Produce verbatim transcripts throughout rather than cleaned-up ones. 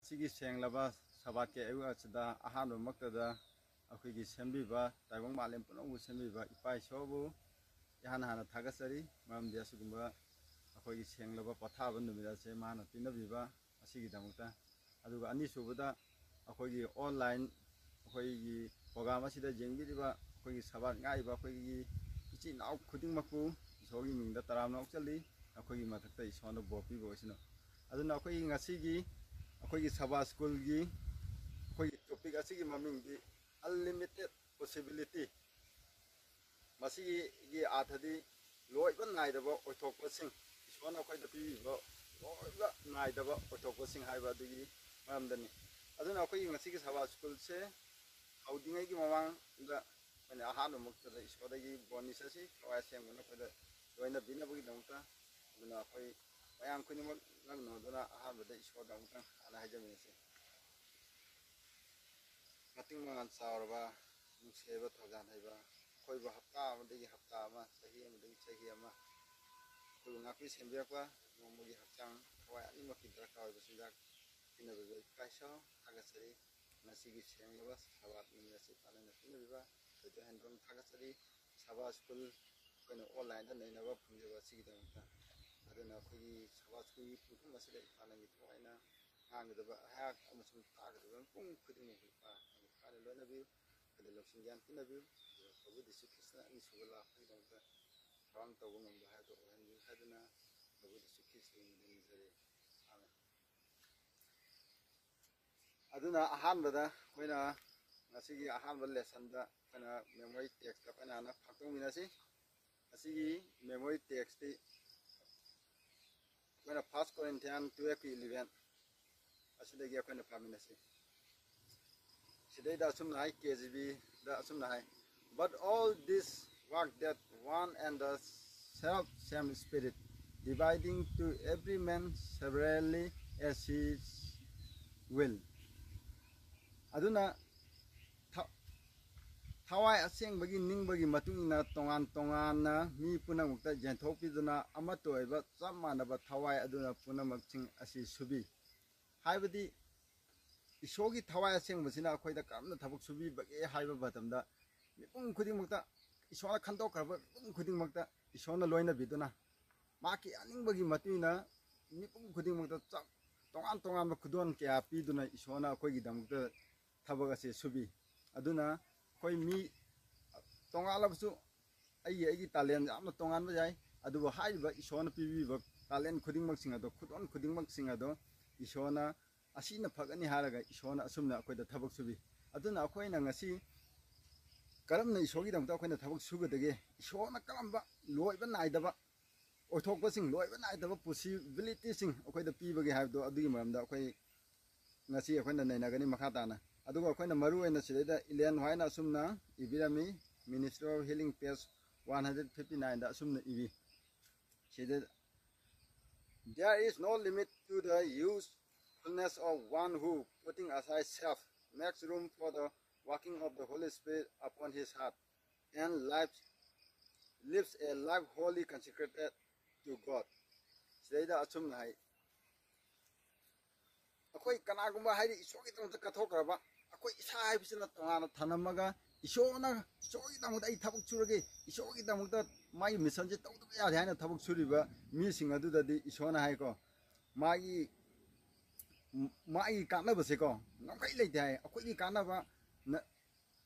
ꯁꯤꯒꯤ ꯁꯦꯡꯂꯕ ꯁꯕꯥꯠꯀꯤ ꯑꯌꯨꯛ ꯑꯁꯤꯗ ꯑꯍꯥꯟꯕꯃꯛꯇꯗ ꯑꯩꯈꯣꯏꯒꯤ ꯁꯦꯝꯕꯤꯕ, ꯇꯥꯏꯕꯪ ꯃꯥꯂꯦꯝ ꯄꯨꯝꯅꯃꯛꯄꯨ ꯁꯦꯝꯕꯤꯕ ꯏꯄꯥ ꯏꯁꯣꯔꯕꯨ ꯏꯍꯥꯟ ꯍꯥꯟꯅ ꯊꯥꯒꯠꯆꯔꯤ꯫ ꯃꯔꯝꯗꯤ ꯑꯁꯤꯒꯨꯝꯕ ꯑꯩꯈꯣꯏꯒꯤ ꯁꯦꯡꯂꯕ ꯄꯣꯊꯥꯕ ꯅꯨꯃꯤꯠ ꯑꯁꯦ ꯃꯥꯅ ꯄꯤꯅꯕꯤꯕ ꯑꯁꯤꯒꯤꯗꯃꯛꯇ꯫ ꯑꯗꯨꯒ ꯑꯅꯤꯁꯨꯕꯗ, ꯑꯩꯈꯣꯏꯒꯤ online ꯑꯩꯈꯣꯏꯒꯤ program ꯑꯁꯤꯗ ꯌꯦꯡꯕꯤꯔꯤꯕ ꯑꯩꯈꯣꯏꯒꯤ ꯁꯕꯥꯠ ꯉꯥꯛꯏꯕ ꯑꯩꯈꯣꯏꯒꯤ ꯏꯆꯤꯟ ꯏꯅꯥꯎ ꯈꯨꯗꯤꯡꯃꯛꯄꯨ ꯏꯁꯣꯔꯒꯤ ꯃꯤꯡꯗ ꯇꯔꯥꯝꯅ ꯑꯣꯛꯆꯜꯂꯤ꯫ ꯑꯩꯈꯣꯏꯒꯤ ꯃꯊꯛꯇ ꯏꯁꯣꯔꯅ ꯕꯣꯔ ꯄꯤꯕ ꯑꯣꯏꯁꯅꯨ꯫ ꯑꯗꯨꯅ ꯑꯩꯈꯣꯏꯒꯤ ꯉꯁꯤꯒꯤ ꯑꯩꯈꯣꯏꯒꯤ ꯁꯕꯥ ꯁ꯭ꯀꯨꯜꯒꯤ ꯑꯩꯈꯣꯏꯒꯤ topic ꯑꯁꯤꯒꯤ ꯃꯃꯤꯡꯗꯤ Unlimited Possibility꯫ ꯃꯁꯤꯒꯤ ꯑꯥꯔꯊꯗꯤ ꯂꯣꯏꯕ ꯅꯥꯏꯗꯕ ꯑꯣꯏꯊꯣꯛꯄꯁꯤꯡ, ꯏꯁꯣꯔꯅ ꯑꯩꯈꯣꯏꯗ ꯄꯤꯕꯤꯕ ꯂꯣꯏꯕ ꯅꯥꯏꯗꯕ ꯑꯣꯏꯊꯣꯛꯄꯁꯤꯡ ꯍꯥꯏꯕ ꯑꯗꯨꯒꯤ ꯃꯔꯝꯗꯅꯤ꯫ ꯑꯗꯨꯅ ꯑꯩꯈꯣꯏꯒꯤ ꯉꯁꯤꯒꯤ ꯁꯕꯥ ꯁ꯭ꯀꯨꯜꯁꯦ ꯍꯧꯗ꯭ꯔꯤꯉꯩꯒꯤ ꯃꯃꯥꯡꯗ ꯑꯩꯈꯣꯏꯅ ꯑꯍꯥꯟꯕꯃꯛꯇꯗ ꯏꯁꯣꯔꯗꯒꯤ ꯕꯣꯔ ꯅꯤꯖꯁꯤ, ꯊꯋꯥꯏ ꯑꯁꯦꯡꯕꯅ ꯑꯩꯈꯣꯏꯗ ꯂꯣꯏꯅꯕꯤꯅꯕꯒꯤꯗꯃꯛꯇ꯫ ꯑꯗꯨꯅ ꯑꯩꯈꯣꯏ ꯃꯌꯥꯝ ꯈꯨꯗꯤꯡꯃꯛ ꯅꯛꯅꯗꯨꯅ ꯑꯍꯥꯟꯕꯗ ꯏꯁꯣꯔꯗ ꯑꯃꯨꯛꯇꯪ ꯍꯥꯟꯅ ꯍꯥꯏꯖꯃꯤꯟꯅꯁꯤ꯫ ꯃꯇꯤꯡ ꯃꯉꯥꯜ ꯆꯥꯎꯔꯕ, ꯅꯨꯡꯁꯤꯔꯕ ꯊꯧꯖꯥꯜ ꯍꯩꯕ, ꯑꯀꯣꯏꯕ ꯍꯞꯇꯥ ꯑꯃꯗꯒꯤ ꯍꯞꯇꯥ ꯑꯃ, ꯆꯍꯤ ꯑꯃꯗꯒꯤ ꯆꯍꯤ ꯑꯃ ꯑꯩꯈꯣꯏꯕꯨ ꯉꯥꯛꯄꯤ ꯁꯦꯟꯕꯤꯔꯛꯄ, ꯅꯣꯡꯃꯒꯤ ꯍꯛꯆꯥꯡ ꯊꯋꯥꯏ ꯑꯅꯤꯃꯛꯀꯤ ꯗꯔꯀꯥꯔ ꯑꯣꯏꯕ ꯆꯤꯟꯖꯥꯛ ꯄꯤꯅꯕꯤꯕ ꯏꯄꯥ ꯏꯁꯣꯔ ꯊꯥꯒꯠꯆꯔꯤ꯫ ꯉꯁꯤꯒꯤ ꯁꯦꯡꯂꯕ ꯁꯕꯥꯠ ꯅꯨꯃꯤꯠ ꯑꯁꯤ ꯄꯥꯂꯟꯅ ꯄꯤꯅꯕꯤꯕ ꯊꯣꯏꯗꯣꯛ ꯍꯦꯟꯗꯣꯛꯅ ꯊꯥꯒꯠꯆꯔꯤ꯫ ꯁꯕꯥ ꯁ꯭ꯀꯨꯜ ꯑꯩꯈꯣꯏꯅ online ꯗ ꯅꯩꯅꯕ ꯐꯪꯖꯕ ꯑꯁꯤꯒꯤꯗꯃꯛꯇ꯫ ꯑꯗꯨꯅ ꯑꯩꯈꯣꯏꯒꯤ ꯁꯕꯥ ꯁ꯭ꯀꯨꯜꯒꯤ ꯄꯨꯡꯐꯝ ꯑꯁꯤꯗ ꯏꯄꯥ ꯅꯪꯒꯤ ꯊꯋꯥꯏꯅ ꯉꯥꯡꯒꯗꯕ ꯑꯩꯍꯥꯛ ꯑꯃꯁꯨꯡ ꯇꯥꯒꯗꯕ ꯃꯤꯄꯨꯝ ꯈꯨꯗꯤꯡꯃꯛꯄꯨ ꯏꯄꯥ ꯅꯪꯒꯤ ꯊꯋꯥꯏꯅ ꯂꯣꯏꯅꯕꯤꯌꯨ꯫ ꯑꯩꯈꯣꯏꯗ ꯂꯧꯁꯤꯡ ꯒ꯭ꯌꯥꯟ ꯄꯤꯅꯕꯤꯌꯨ꯫ ꯑꯗꯨꯒ ꯄ꯭ꯔꯚꯨ ꯖꯤꯁꯨ ꯈ꯭ꯔꯤꯁꯇꯅ ꯑꯅꯤꯁꯨꯕ ꯂꯥꯛꯄꯒꯤꯗꯃꯛꯇ ꯊꯧꯔꯥꯡ ꯇꯧꯕ ꯉꯝꯕ ꯍꯥꯏꯕꯗꯨ ꯑꯣꯏꯍꯟꯕꯤꯌꯨ ꯍꯥꯏꯗꯨꯅ ꯄ꯭ꯔꯚꯨ ꯖꯤꯁꯨ ꯈ꯭ꯔꯤꯁꯇꯒꯤ ꯃꯤꯡꯗ ꯅꯤꯖꯔꯤ꯫ ꯑꯥꯃꯦꯟ꯫ ꯑꯗꯨꯅ ꯑꯍꯥꯟꯕꯗ ꯑꯩꯈꯣꯏꯅ ꯉꯁꯤꯒꯤ ꯑꯍꯥꯟꯕ lesson ꯗ ꯑꯩꯈꯣꯏꯅ memory text ꯇ ꯑꯩꯈꯣꯏꯅ ꯍꯥꯟꯅ ꯐꯥꯛꯇꯣꯛꯃꯤꯟꯅꯁꯤ꯫ ꯑꯁꯤꯒꯤ memory text ꯇꯤ ꯑꯩꯈꯣꯏꯅ First Corinthians twelve ꯀꯤ eleven ꯑꯁꯤꯗꯒꯤ ꯑꯩꯈꯣꯏꯅ ꯐꯥꯃꯤꯟꯅꯁꯤ꯫ ꯁꯤꯗꯩꯗ ꯑꯁꯨꯝꯅ ꯍꯥꯏ, K J V ꯗ ꯑꯁꯨꯝꯅ ꯍꯥꯏ, "But all this work that one and the self same Spirit, dividing to every man severally as his will." ꯑꯗꯨꯅ ꯊ-, ꯊꯋꯥꯏ ꯑꯁꯦꯡꯕꯒꯤ ꯅꯤꯡꯕꯒꯤ ꯃꯇꯨꯡ ꯏꯟꯅ ꯇꯣꯉꯥꯟ ꯇꯣꯉꯥꯟꯅ ꯃꯤ ꯄꯨꯝꯅꯃꯛꯇ ꯌꯦꯟꯊꯣꯛꯄꯤꯗꯨꯅ ꯑꯃꯠꯇ ꯑꯣꯏꯕ ꯆꯞ ꯃꯥꯟꯅꯕ ꯊꯋꯥꯏ ꯑꯗꯨꯅ ꯄꯨꯝꯅꯃꯛꯁꯤꯡ ꯑꯁꯤ ꯁꯨꯕꯤ꯫ ꯍꯥꯏꯕꯗꯤ ꯏꯁꯣꯔꯒꯤ ꯊꯋꯥꯏ ꯑꯁꯦꯡꯕꯁꯤꯅ ꯑꯩꯈꯣꯏꯗ ꯀꯔꯝꯅ ꯊꯕꯛ ꯁꯨꯕꯤꯕꯒꯦ ꯍꯥꯏꯕ ꯃꯇꯝꯗ, ꯃꯤꯄꯨꯝ ꯈꯨꯗꯤꯡꯃꯛꯇ, ꯏꯁꯣꯔꯅ ꯈꯟꯗꯣꯛꯈ꯭ꯔꯕ ꯃꯤꯄꯨꯝ ꯈꯨꯗꯤꯡꯃꯛꯇ ꯏꯁꯣꯔꯅ ꯂꯣꯏꯅꯕꯤꯗꯨꯅ, ꯃꯍꯥꯛꯀꯤ ꯑꯅꯤꯡꯕꯒꯤ ꯃꯇꯨꯡ ꯏꯟꯅ ꯃꯤꯄꯨꯝ ꯈꯨꯗꯤꯡꯃꯛꯇ ꯆꯞ ꯇꯣꯉꯥꯟ ꯇꯣꯉꯥꯟꯕ ꯈꯨꯗꯣꯜ ꯀꯌꯥ ꯄꯤꯗꯨꯅ ꯏꯁꯣꯔꯅ ꯑꯩꯈꯣꯏꯒꯤꯗꯃꯛꯇ ꯊꯕꯛ ꯑꯁꯦ ꯁꯨꯕꯤ꯫ ꯑꯗꯨꯅ ꯑꯩꯈꯣꯏ ꯃꯤ ꯇꯣꯉꯥꯜꯂꯕꯁꯨ, ꯑꯩꯒꯤ, ꯑꯩꯒꯤ ꯇꯥꯂꯦꯟ ꯌꯥꯝꯅ ꯇꯣꯉꯥꯟꯕ ꯌꯥꯏ, ꯑꯗꯨꯕꯨ ꯍꯥꯏꯔꯤꯕ ꯏꯁꯣꯔꯅ ꯄꯤꯕꯤꯕ ꯇꯥꯂꯦꯟ ꯈꯨꯗꯤꯡꯃꯛꯁꯤꯡ ꯑꯗꯣ, ꯈꯨꯗꯣꯜ ꯈꯨꯗꯤꯡꯃꯛꯁꯤꯡ ꯑꯗꯣ ꯏꯁꯣꯔꯅ ꯑꯁꯤꯅ ꯐꯒꯅꯤ ꯍꯥꯏꯔꯒ ꯏꯁꯣꯔꯅ ꯑꯁꯨꯝꯅ ꯑꯩꯈꯣꯏꯗ ꯊꯕꯛ ꯁꯨꯕꯤ꯫ ꯑꯗꯨꯅ ꯑꯩꯈꯣꯏꯅ ꯉꯁꯤ ꯀꯔꯝꯅ ꯏꯁꯣꯔꯒꯤꯗꯃꯛꯇ ꯑꯩꯈꯣꯏꯅ ꯊꯕꯛ ꯁꯨꯒꯗꯒꯦ? ꯏꯁꯣꯔꯅ ꯀꯔꯝꯕ ꯂꯣꯏꯕ ꯅꯥꯏꯗꯕ ꯑꯣꯏꯊꯣꯛꯄꯁꯤꯡ, ꯂꯣꯏꯕ ꯅꯥꯏꯗꯕ ꯄꯣꯁꯤꯕꯤꯂꯤꯇꯤꯁꯤꯡ ꯑꯩꯈꯣꯏꯗ ꯄꯤꯕꯒꯦ ꯍꯥꯏꯕꯗꯣ, ꯑꯗꯨꯒꯤ ꯃꯔꯝꯗ ꯑꯩꯈꯣꯏ ꯉꯁꯤ ꯑꯩꯈꯣꯏꯅ ꯅꯩꯅꯒꯅꯤ ꯃꯈꯥ ꯇꯥꯅ꯫ ꯑꯗꯨꯒ ꯑꯩꯈꯣꯏꯅ ꯃꯔꯨ ꯑꯣꯏꯅ ꯁꯤꯗꯩꯗ ꯏꯂꯦꯟ ꯋꯥꯏꯠꯅ ꯑꯁꯨꯝꯅ ꯏꯕꯤꯔꯝꯃꯤ, Ministry of Healing, page one hundred fifty nineꯗ ꯑꯁꯨꯝꯅ ꯏꯕꯤ꯫ ꯁꯤꯗ, "There is no limit to the usefulness of one who, putting aside self, makes room for the working of the Holy Spirit upon his heart and life, lives a life wholly consecrated to God." ꯁꯤꯗꯩꯗ ꯑꯁꯨꯝꯅ ꯍꯥꯏ, ꯑꯩꯈꯣꯏ ꯀꯅꯥꯒꯨꯝꯕ ꯍꯥꯏꯗꯤ ꯏꯁꯣꯔꯒꯤꯗꯃꯛꯇ ꯀꯠꯊꯣꯛꯈ꯭ꯔꯕ, ꯑꯩꯈꯣꯏ ꯏꯁꯥ ꯍꯥꯏꯕꯁꯤꯅ ꯇꯣꯉꯥꯟꯅ ꯊꯝꯂꯝꯃꯒ, ꯏꯁꯣꯔꯅ, "ꯏꯁꯣꯔꯒꯤꯗꯃꯛꯇ ꯑꯩ ꯊꯕꯛ ꯁꯨꯔꯒꯦ, ꯏꯁꯣꯔꯒꯤꯗꯃꯛꯇ ꯃꯥꯒꯤ ꯃꯤꯁꯟꯁꯦ ꯇꯧꯗꯕ ꯌꯥꯗꯦ" ꯍꯥꯏꯅ ꯊꯕꯛ ꯁꯨꯔꯤꯕ ꯃꯤꯁꯤꯡ ꯑꯗꯨꯗꯗꯤ ꯏꯁꯣꯔꯅ ꯍꯥꯏꯀꯣ, ꯃꯥꯒꯤ, ꯃꯥꯒꯤ ꯀꯥꯟꯅꯕꯁꯦꯀꯣ, ꯉꯝꯈꯩ ꯂꯩꯇꯦ ꯍꯥꯏ꯫ ꯑꯩꯈꯣꯏꯒꯤ ꯀꯥꯟꯅꯕ ꯅ-,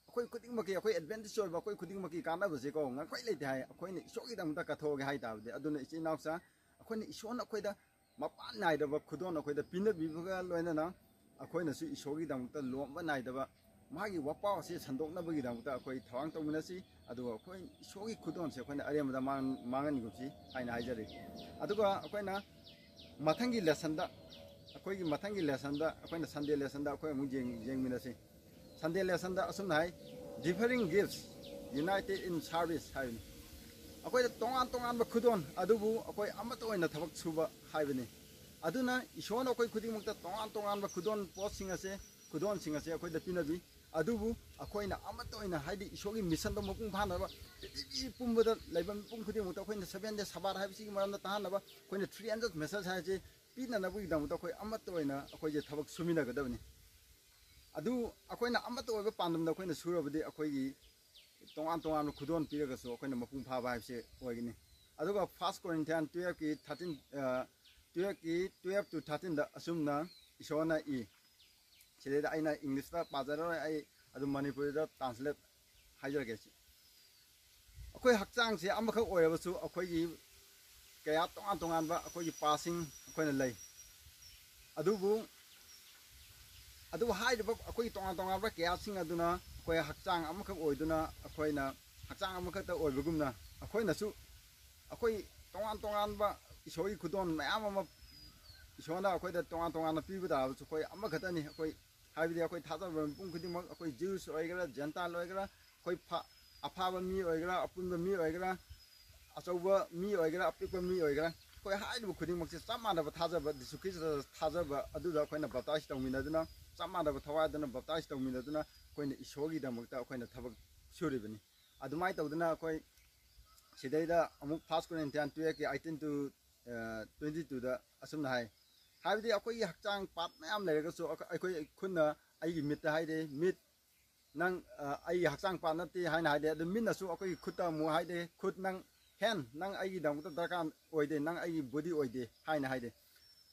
ꯑꯩꯈꯣꯏ ꯈꯨꯗꯤꯡꯃꯛꯀꯤ, ꯑꯩꯈꯣꯏ ꯑꯦꯗꯚꯦꯟꯇꯤꯁ ꯑꯣꯏꯕ ꯑꯩꯈꯣꯏ ꯈꯨꯗꯤꯡꯃꯛꯀꯤ ꯀꯥꯟꯅꯕꯁꯦꯀꯣ, ꯉꯝꯈꯩ ꯂꯩꯇꯦ ꯍꯥꯏ꯫ ꯑꯩꯈꯣꯏꯅ ꯏꯁꯣꯔꯒꯤꯗꯃꯛꯇ ꯀꯠꯊꯣꯛꯑꯒꯦ ꯍꯥꯏ ꯇꯥꯔꯕꯗꯤ, ꯑꯗꯨꯅ ꯏꯆꯤꯟ ꯏꯅꯥꯎꯁꯥ, ꯑꯩꯈꯣꯏꯅ, ꯏꯁꯣꯔꯅ ꯑꯩꯈꯣꯏꯗ ꯃꯄꯥꯟ ꯅꯥꯏꯗꯕ ꯈꯨꯗꯣꯜ ꯑꯩꯈꯣꯏꯗ ꯄꯤꯅꯕꯤꯕꯒ ꯂꯣꯏꯅꯅ, ꯑꯩꯈꯣꯏꯅꯁꯨ ꯏꯁꯣꯔꯒꯤꯗꯃꯛꯇ ꯂꯣꯝꯕ ꯅꯥꯏꯗꯕ ꯃꯥꯒꯤ ꯋꯥꯄꯥꯎ ꯑꯁꯤ ꯁꯟꯗꯣꯛꯅꯕꯒꯤꯗꯃꯛꯇ ꯑꯩꯈꯣꯏ ꯊꯧꯔꯥꯡ ꯇꯧꯃꯤꯟꯅꯁꯤ꯫ ꯑꯗꯨꯒ ꯑꯩꯈꯣꯏ ꯏꯁꯣꯔꯒꯤ ꯈꯨꯗꯣꯜꯁꯦ ꯑꯩꯈꯣꯏꯅ ꯑꯔꯦꯝꯕꯗ ꯃꯥꯡ-, ꯃꯥꯡꯍꯟꯒꯨꯝꯁꯤ ꯍꯥꯏꯅ ꯍꯥꯏꯖꯔꯤ꯫ ꯑꯗꯨꯒ ꯑꯩꯈꯣꯏꯅ ꯃꯊꯪꯒꯤ ꯂꯦꯁꯟꯗ, ꯑꯩꯈꯣꯏꯒꯤ ꯃꯊꯪꯒꯤ ꯂꯦꯁꯟꯗ, ꯑꯩꯈꯣꯏꯅ ꯁꯟꯗꯦ ꯂꯦꯁꯟꯗ ꯑꯩꯈꯣꯏ ꯑꯃꯨꯛ ꯌꯦꯡ-, ꯌꯦꯡꯃꯤꯟꯅꯁꯤ꯫ ꯁꯟꯗꯦ ꯂꯦꯁꯟꯗ ꯑꯁꯨꯝꯅ ꯍꯥꯏ, "Differing gifts united in service" ꯍꯥꯏꯕꯅꯤ꯫ ꯑꯩꯈꯣꯏꯗ ꯇꯣꯉꯥꯟ ꯇꯣꯉꯥꯟꯕ ꯈꯨꯗꯣꯜ, ꯑꯗꯨꯕꯨ ꯑꯩꯈꯣꯏ ꯑꯃꯠꯇ ꯑꯣꯏꯅ ꯊꯕꯛ ꯁꯨꯕ ꯍꯥꯏꯕꯅꯤ꯫ ꯑꯗꯨꯅ ꯏꯁꯣꯔꯅ ꯑꯩꯈꯣꯏ ꯈꯨꯗꯤꯡꯃꯛꯇ ꯇꯣꯉꯥꯟ ꯇꯣꯉꯥꯟꯕ ꯈꯨꯗꯣꯜ ꯄꯣꯠꯁꯤꯡ ꯑꯁꯦ, ꯈꯨꯗꯣꯜꯁꯤꯡ ꯑꯁꯦ ꯑꯩꯈꯣꯏꯗ ꯄꯤꯅꯕꯤ꯫ ꯑꯗꯨꯕꯨ ꯑꯩꯈꯣꯏꯅ ꯑꯃꯠꯇ ꯑꯣꯏꯅ, ꯍꯥꯏꯗꯤ ꯏꯁꯣꯔꯒꯤ ꯃꯤꯁꯟꯗꯣ ꯃꯄꯨꯡ ꯐꯥꯅꯕ, ꯄ꯭ꯔꯤꯊꯤꯕꯤ ꯄꯨꯝꯕꯗ ꯂꯩꯕ ꯃꯤꯄꯨꯝ ꯈꯨꯗꯤꯡꯃꯛꯇ ꯑꯩꯈꯣꯏꯅ ꯁꯚꯦꯟ ꯗꯦ ꯁꯕꯥꯠ ꯍꯥꯏꯕꯁꯤꯒꯤ ꯃꯔꯝꯗ ꯇꯥꯍꯟꯅꯕ, ꯑꯩꯈꯣꯏꯅ ꯊ꯭ꯔꯤ ꯍꯟꯗ꯭ꯔꯦꯠ ꯃꯦꯁꯦꯖ ꯍꯥꯏꯁꯦ ꯄꯤꯅꯅꯕꯒꯤꯗꯃꯛꯇ ꯑꯩꯈꯣꯏ ꯑꯃꯠꯇ ꯑꯣꯏꯅ ꯑꯩꯈꯣꯏꯁꯦ ꯊꯕꯛ ꯁꯨꯃꯤꯟꯅꯒꯗꯕꯅꯤ꯫ ꯑꯗꯨ ꯑꯩꯈꯣꯏꯅ ꯑꯃꯠꯇ ꯑꯣꯏꯕ ꯄꯥꯟꯗꯝꯗ ꯑꯩꯈꯣꯏꯅ ꯁꯨꯔꯕꯗꯤ ꯑꯩꯈꯣꯏꯒꯤ ꯇꯣꯉꯥꯟ ꯇꯣꯉꯥꯟꯕ ꯈꯨꯗꯣꯜ ꯄꯤꯔꯒꯁꯨ ꯑꯩꯈꯣꯏꯅ ꯃꯄꯨꯡ ꯐꯥꯕ ꯍꯥꯏꯕꯁꯦ ꯑꯣꯏꯒꯅꯤ꯫ ꯑꯗꯨꯒ First Corinthians twelve ꯀꯤ thirteen, twelve ꯀꯤ twelve to thirteen ꯗ ꯑꯁꯨꯝꯅ ꯏꯁꯣꯔꯅ ꯏ꯫ ꯁꯤꯗꯩꯗ ꯑꯩꯅ English ꯇ ꯄꯥꯖꯔꯔꯣꯏ, ꯑꯩ ꯑꯗꯨꯝ ꯃꯅꯤꯄꯨꯔꯤꯗ translate ꯍꯥꯏꯖꯔꯒꯦ꯫ ꯑꯩꯈꯣꯏ ꯍꯛꯆꯥꯡꯁꯦ ꯑꯃꯈꯛ ꯑꯣꯏꯔꯕꯁꯨ ꯑꯩꯈꯣꯏꯒꯤ ꯀꯌꯥ ꯇꯣꯉꯥꯟ ꯇꯣꯉꯥꯟꯕ ꯑꯩꯈꯣꯏꯒꯤ parts ꯁꯤꯡ ꯑꯩꯈꯣꯏꯅ ꯂꯩ꯫ ꯑꯗꯨꯕꯨ ꯑꯗꯨꯕꯨ ꯍꯥꯏꯔꯤꯕ ꯑꯩꯈꯣꯏꯒꯤ ꯇꯣꯉꯥꯟ ꯇꯣꯉꯥꯟꯕ ꯀꯌꯥꯁꯤꯡ ꯑꯗꯨꯅ ꯑꯩꯈꯣꯏ ꯍꯛꯆꯥꯡ ꯑꯃꯈꯛ ꯑꯣꯏꯗꯨꯅ, ꯑꯩꯈꯣꯏꯅ ꯍꯛꯆꯥꯡ ꯑꯃꯈꯛꯇ ꯑꯣꯏꯕꯒꯨꯝꯅ, ꯑꯩꯈꯣꯏꯅꯁꯨ ꯑꯩꯈꯣꯏ ꯇꯣꯉꯥꯟ ꯇꯣꯉꯥꯟꯕ ꯏꯁꯣꯔꯒꯤ ꯈꯨꯗꯣꯜ ꯃꯌꯥꯝ ꯑꯃ ꯏꯁꯣꯔꯅ ꯑꯩꯈꯣꯏꯗ ꯇꯣꯉꯥꯟ ꯇꯣꯉꯥꯟꯅ ꯄꯤꯕ ꯇꯥꯔꯕꯁꯨ, ꯑꯩꯈꯣꯏ ꯑꯃꯈꯛꯇꯅꯤ꯫ ꯑꯩꯈꯣꯏ, ꯍꯥꯏꯕꯗꯤ ꯑꯩꯈꯣꯏ ꯊꯥꯖꯕ ꯃꯤꯄꯨꯝ ꯈꯨꯗꯤꯡꯃꯛ, ꯑꯩꯈꯣꯏ Jews ꯑꯣꯏꯒꯦꯔꯥ, Gentile ꯑꯣꯏꯒꯦꯔꯥ, ꯑꯩꯈꯣꯏ ꯐ-, ꯑꯐꯕ ꯃꯤ ꯑꯣꯏꯒꯦꯔꯥ, ꯑꯄꯨꯟꯕ ꯃꯤ ꯑꯣꯏꯒꯦꯔꯥ, ꯑꯆꯧꯕ ꯃꯤ ꯑꯣꯏꯒꯦꯔꯥ, ꯑꯄꯤꯛꯄ ꯃꯤ ꯑꯣꯏꯒꯦꯔꯥ, ꯑꯩꯈꯣꯏ ꯍꯥꯏꯔꯤꯕ ꯈꯨꯗꯤꯡꯃꯛꯁꯦ ꯆꯞ ꯃꯥꯟꯅꯕ ꯊꯥꯖꯕ, ꯖꯤꯁꯨ ꯈ꯭ꯔꯤꯁꯇꯗ ꯊꯥꯖꯕ ꯑꯗꯨꯗ ꯑꯩꯈꯣꯏꯅ baptize ꯇꯧꯃꯤꯟꯅꯗꯨꯅ, ꯆꯞ ꯃꯥꯟꯅꯕ ꯊꯋꯥꯏꯗꯨꯅ baptize ꯇꯧꯃꯤꯟꯅꯗꯨꯅ ꯑꯩꯈꯣꯏꯅ ꯏꯁꯣꯔꯒꯤꯗꯃꯛꯇ ꯑꯩꯈꯣꯏꯅ ꯊꯕꯛ ꯁꯨꯔꯤꯕꯅꯤ꯫ ꯑꯗꯨꯃꯥꯏꯅ ꯇꯧꯗꯅ ꯑꯩꯈꯣꯏ ꯁꯤꯗꯩꯗ ꯑꯃꯨꯛ First Corinthians twelve ꯀꯤ eighteen to, ꯑ, twenty two ꯗ ꯑꯁꯨꯝꯅ ꯍꯥꯏ, ꯍꯥꯏꯕꯗꯤ ꯑꯩꯈꯣꯏꯒꯤ ꯍꯛꯆꯥꯡ part ꯃꯌꯥꯝ ꯂꯩꯔꯒꯁꯨ ꯑꯩꯈꯣꯏ, ꯑꯩꯈꯣꯏ ꯈꯨꯠꯅ ꯑꯩꯒꯤ ꯃꯤꯠꯇ ꯍꯥꯏꯔꯦ, "ꯃꯤꯠ, ꯅꯪ, ꯑ, ꯑꯩꯒꯤ ꯍꯛꯆꯥꯡ part ꯅꯠꯇꯦ" ꯍꯥꯏꯅ ꯍꯥꯏꯔꯦ꯫ ꯑꯗꯨ ꯃꯤꯠꯅꯁꯨ ꯑꯩꯈꯣꯏꯒꯤ ꯈꯨꯠꯇ ꯑꯃꯨꯛ ꯍꯥꯏꯔꯦ, "ꯈꯨꯠ, ꯅꯪ, hand, ꯅꯪ ꯑꯩꯒꯤꯗꯃꯛꯇ ꯗꯔꯀꯥꯔ ꯑꯣꯏꯗꯦ, ꯅꯪ ꯑꯩꯒꯤ body ꯑꯣꯏꯗꯦ" ꯍꯥꯏꯅ ꯍꯥꯏꯔꯦ꯫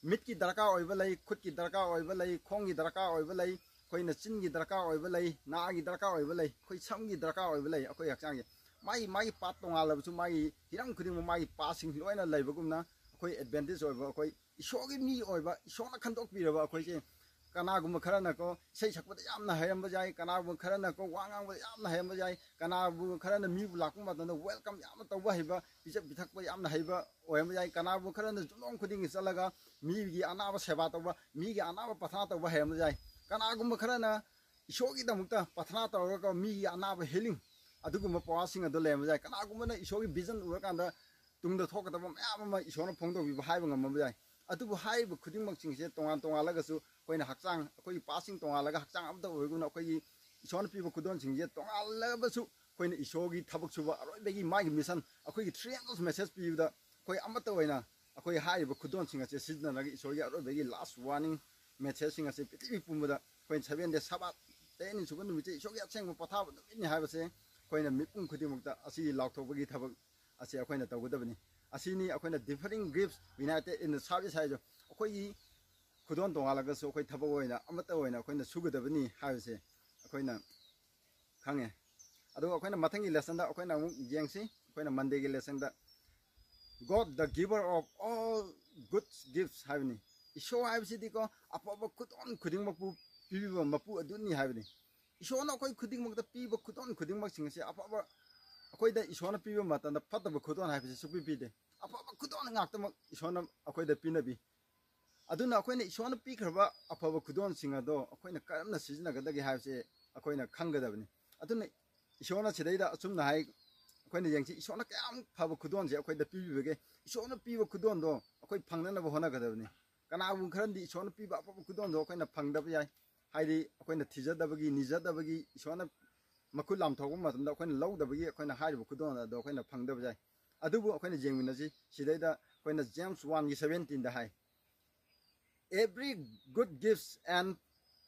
ꯃꯤꯠꯀꯤ ꯗꯔꯀꯥꯔ ꯑꯣꯏꯕ ꯂꯩ, ꯈꯨꯠꯀꯤ ꯗꯔꯀꯥꯔ ꯑꯣꯏꯕ ꯂꯩ, ꯈꯣꯡꯒꯤ ꯗꯔꯀꯥꯔ ꯑꯣꯏꯕ ꯂꯩ, ꯑꯩꯈꯣꯏꯅ ꯆꯤꯟꯒꯤ ꯗꯔꯀꯥꯔ ꯑꯣꯏꯕ ꯂꯩ, ꯅꯥꯒꯤ ꯗꯔꯀꯥꯔ ꯑꯣꯏꯕ ꯂꯩ, ꯑꯩꯈꯣꯏ ꯁꯝꯒꯤ ꯗꯔꯀꯥꯔ ꯑꯣꯏꯕ ꯂꯩ꯫ ꯑꯩꯈꯣꯏ ꯍꯛꯆꯥꯡꯒꯤ ꯃꯥꯒꯤ, ꯃꯥꯒꯤ part ꯇꯣꯉꯥꯜꯂꯕꯁꯨ, ꯃꯥꯒꯤ ꯍꯤꯔꯝ ꯈꯨꯗꯤꯡꯃꯛ ꯃꯥꯒꯤ part ꯁꯤꯡ ꯂꯣꯏꯅ ꯂꯩꯕꯒꯨꯝꯅ, ꯑꯩꯈꯣꯏ advantage ꯑꯣꯏꯕ, ꯑꯩꯈꯣꯏ ꯏꯁꯣꯔꯒꯤ ꯃꯤ ꯑꯣꯏꯕ, ꯏꯁꯣꯔꯅ ꯈꯟꯗꯣꯛꯄꯤꯔꯕ ꯑꯩꯈꯣꯏꯁꯦ꯫ ꯀꯅꯥꯒꯨꯝꯕ ꯈꯔꯅꯀꯣ ꯏꯁꯩ ꯁꯛꯄꯗ ꯌꯥꯝꯅ ꯍꯩꯔꯝꯕ ꯌꯥꯏ, ꯀꯅꯥꯒꯨꯝꯕ ꯈꯔꯅꯀꯣ ꯋꯥ ꯉꯥꯡꯕꯗ ꯌꯥꯝꯅ ꯍꯩꯔꯝꯕ ꯌꯥꯏ, ꯀꯅꯥꯒꯨꯝꯕ ꯈꯔꯅ ꯃꯤꯕꯨ ꯂꯥꯛꯄ ꯃꯇꯝꯗ welcome ꯌꯥꯝꯅ ꯇꯧꯕ ꯍꯩꯕ, ꯄꯤꯖ ꯄꯤꯊꯛꯄ ꯌꯥꯝꯅ ꯍꯩꯕ ꯑꯣꯏꯔꯝꯕ ꯌꯥꯏ, ꯀꯅꯥꯒꯨꯝꯕ ꯈꯔꯅ ꯌꯨꯝꯊꯣꯡ ꯈꯨꯗꯤꯡꯒꯤ ꯆꯠꯂꯒ ꯃꯤꯒꯤ ꯑꯅꯥꯕ ꯁꯦꯕꯥ ꯇꯧꯕ, ꯃꯤꯒꯤ ꯑꯅꯥꯕ ꯄꯊꯥ ꯇꯧꯕ ꯍꯩꯔꯝꯕ ꯌꯥꯏ, ꯀꯅꯥꯒꯨꯝꯕ ꯈꯔꯅ ꯏꯁꯣꯔꯒꯤꯗꯃꯛꯇ ꯄꯊꯥ ꯇꯧꯔꯒ ꯃꯤꯒꯤ ꯑꯅꯥꯕ healing ꯑꯗꯨꯒꯨꯝꯕ power ꯁꯤꯡ ꯑꯗꯨ ꯂꯩꯔꯝꯕ ꯌꯥꯏ, ꯀꯅꯥꯒꯨꯝꯕꯅ ꯏꯁꯣꯔꯒꯤ vision ꯎꯔꯀꯥꯟꯗ ꯇꯨꯡꯗ ꯊꯣꯛꯀꯗꯕ ꯃꯌꯥꯝ ꯑꯃ ꯏꯁꯣꯔꯅ ꯐꯣꯡꯗꯣꯛꯄꯤꯕ ꯍꯥꯏꯕ ꯉꯝꯃꯝꯕ ꯌꯥꯏ꯫ ꯑꯗꯨꯕꯨ ꯍꯥꯏꯔꯤꯕ ꯈꯨꯗꯤꯡꯃꯛꯁꯤꯡꯁꯦ ꯇꯣꯉꯥꯟ ꯇꯣꯉꯥꯜꯂꯒꯁꯨ, ꯑꯩꯈꯣꯏꯅ ꯍꯛꯆꯥꯡ, ꯑꯩꯈꯣꯏꯒꯤ part ꯁꯤꯡ ꯇꯣꯉꯥꯜꯂꯒ ꯍꯛꯆꯥꯡ ꯑꯃꯠꯇ ꯑꯣꯏꯒꯨꯝꯅ, ꯑꯩꯈꯣꯏꯒꯤ ꯏꯁꯣꯔꯅ ꯄꯤꯕ ꯈꯨꯗꯣꯜꯁꯤꯡꯁꯦ ꯇꯣꯉꯥꯜꯂꯒꯁꯨ, ꯑꯩꯈꯣꯏꯅ ꯏꯁꯣꯔꯒꯤ ꯊꯕꯛ ꯁꯨꯕ ꯑꯔꯣꯏꯕꯒꯤ ꯃꯥꯒꯤ mission, ꯑꯩꯈꯣꯏꯒꯤ three angels message ꯄꯤꯕꯗ ꯑꯩꯈꯣꯏ ꯑꯃꯠꯇ ꯑꯣꯏꯅ ꯑꯩꯈꯣꯏ ꯍꯥꯏꯔꯤꯕ ꯈꯨꯗꯣꯜꯁꯤꯡ ꯑꯁꯦ ꯁꯤꯖꯤꯟꯅꯔꯒ ꯏꯁꯣꯔꯒꯤ ꯑꯔꯣꯏꯕꯒꯤ last warning message ꯁꯤꯡ ꯑꯁꯦ ꯄ꯭ꯔꯤꯊꯤꯕꯤ ꯄꯨꯝꯕꯗ ꯑꯩꯈꯣꯏꯅ seven day Sabbath, ꯇꯔꯦꯠꯅꯤ ꯁꯨꯕ ꯅꯨꯃꯤꯠꯁꯦ ꯏꯁꯣꯔꯒꯤ ꯑꯁꯦꯡꯕ ꯄꯣꯊꯥꯕ ꯅꯨꯃꯤꯠꯅꯤ ꯍꯥꯏꯕꯁꯦ ꯑꯩꯈꯣꯏꯅ ꯃꯤꯄꯨꯝ ꯈꯨꯗꯤꯡꯃꯛꯇ ꯑꯁꯤ ꯂꯥꯎꯊꯣꯛꯄꯒꯤ ꯊꯕꯛ ꯑꯁꯤ ꯑꯩꯈꯣꯏꯅ ꯇꯧꯒꯗꯕꯅꯤ꯫ ꯑꯁꯤꯅꯤ ꯑꯩꯈꯣꯏꯅ differing gifts united in the service ꯍꯥꯏꯔꯤꯁꯨ꯫ ꯑꯩꯈꯣꯏꯒꯤ ꯈꯨꯗꯣꯜ ꯇꯣꯉꯥꯜꯂꯒꯁꯨ ꯑꯩꯈꯣꯏ ꯊꯕꯛ ꯑꯣꯏꯅ ꯑꯃꯠꯇ ꯑꯣꯏꯅ ꯑꯩꯈꯣꯏꯅ ꯁꯨꯒꯗꯕꯅꯤ ꯍꯥꯏꯕꯁꯦ ꯑꯩꯈꯣꯏꯅ ꯈꯪꯉꯦ꯫ ꯑꯗꯨꯒ ꯑꯩꯈꯣꯏꯅ ꯃꯊꯪꯒꯤ lessonꯗ ꯑꯩꯈꯣꯏꯅ ꯑꯃꯨꯛ ꯌꯦꯡꯁꯤ꯫ ꯑꯩꯈꯣꯏꯅ Mondayꯒꯤ lessonꯗ God the giver of all good gifts ꯍꯥꯏꯕꯅꯤ꯫ ꯏꯁꯣꯔ ꯍꯥꯏꯕꯁꯤꯗꯤꯀꯣ, ꯑꯐꯕ ꯈꯨꯗꯣꯜ ꯈꯨꯗꯤꯡꯃꯛꯄꯨ ꯄꯤꯕꯤꯕ ꯃꯄꯨ ꯑꯗꯨꯅꯤ ꯍꯥꯏꯕꯅꯤ꯫ ꯏꯁꯣꯔꯅ ꯑꯩꯈꯣꯏ ꯈꯨꯗꯤꯡꯃꯛꯇ ꯄꯤꯕ ꯈꯨꯗꯣꯜ ꯈꯨꯗꯤꯡꯃꯛꯁꯤꯡ ꯑꯁꯤ ꯑꯐꯕ, ꯑꯩꯈꯣꯏꯗ ꯏꯁꯣꯔꯅ ꯄꯤꯕ ꯃꯇꯝꯗ ꯐꯠꯇꯕ ꯈꯨꯗꯣꯜ ꯍꯥꯏꯕꯁꯤ ꯁꯨꯡꯄꯤ ꯄꯤꯗꯦ꯫ ꯑꯐꯕ ꯈꯨꯗꯣꯜ ꯉꯥꯛꯇꯃꯛ ꯏꯁꯣꯔꯅ ꯑꯩꯈꯣꯏꯗ ꯄꯤꯅꯕꯤ꯫ ꯑꯗꯨꯅ ꯑꯩꯈꯣꯏꯅ ꯏꯁꯣꯔꯅ ꯄꯤꯈ꯭ꯔꯕ ꯑꯐꯕ ꯈꯨꯗꯣꯜꯁꯤꯡ ꯑꯗꯣ ꯑꯩꯈꯣꯏꯅ ꯀꯔꯝꯅ ꯁꯤꯖꯤꯟꯅꯒꯗꯒꯦ ꯍꯥꯏꯕꯁꯦ ꯑꯩꯈꯣꯏꯅ ꯈꯪꯒꯗꯕꯅꯤ꯫ ꯑꯗꯨꯅ ꯏꯁꯣꯔꯅ ꯁꯤꯗꯩꯗ ꯑꯆꯨꯝꯅ ꯍꯥꯏ, ꯑꯩꯈꯣꯏꯅ ꯌꯦꯡꯁꯤ, ꯏꯁꯣꯔꯅ ꯀꯌꯥꯝ ꯐꯕ ꯈꯨꯗꯣꯜꯁꯦ ꯑꯩꯈꯣꯏꯗ ꯄꯤꯕꯤꯕꯒꯦ꯫ ꯏꯁꯣꯔꯅ ꯄꯤꯕ ꯈꯨꯗꯣꯜꯗꯣ ꯑꯩꯈꯣꯏ ꯐꯪꯅꯅꯕ ꯍꯣꯠꯅꯒꯗꯕꯅꯤ꯫ ꯀꯅꯥꯒꯨꯝꯕ ꯈꯔꯗꯤ ꯏꯁꯣꯔꯅ ꯄꯤꯕ ꯑꯐꯕ ꯈꯨꯗꯣꯜꯗꯣ ꯑꯩꯈꯣꯏꯅ ꯐꯪꯗꯕ ꯌꯥꯏ, ꯍꯥꯏꯗꯤ ꯑꯩꯈꯣꯏꯅ ꯊꯤꯖꯗꯕꯒꯤ, ꯅꯤꯖꯗꯕꯒꯤ, ꯏꯁꯣꯔꯅ ꯃꯈꯨꯠ ꯂꯥꯝꯊꯣꯛꯄ ꯃꯇꯝꯗ ꯑꯩꯈꯣꯏꯅ ꯂꯧꯗꯕꯒꯤ ꯑꯩꯈꯣꯏꯅ ꯍꯥꯏꯔꯤꯕ ꯈꯨꯗꯣꯜ ꯑꯗꯣ ꯑꯩꯈꯣꯏꯅ ꯐꯪꯗꯕ ꯌꯥꯏ꯫ ꯑꯗꯨꯕꯨ ꯑꯩꯈꯣꯏꯅ ꯌꯦꯡꯃꯤꯟꯅꯁꯤ꯫ ꯁꯤꯗꯩꯗ ꯑꯩꯈꯣꯏꯅ James oneꯒꯤ seventeenꯗ high, "Every good gift and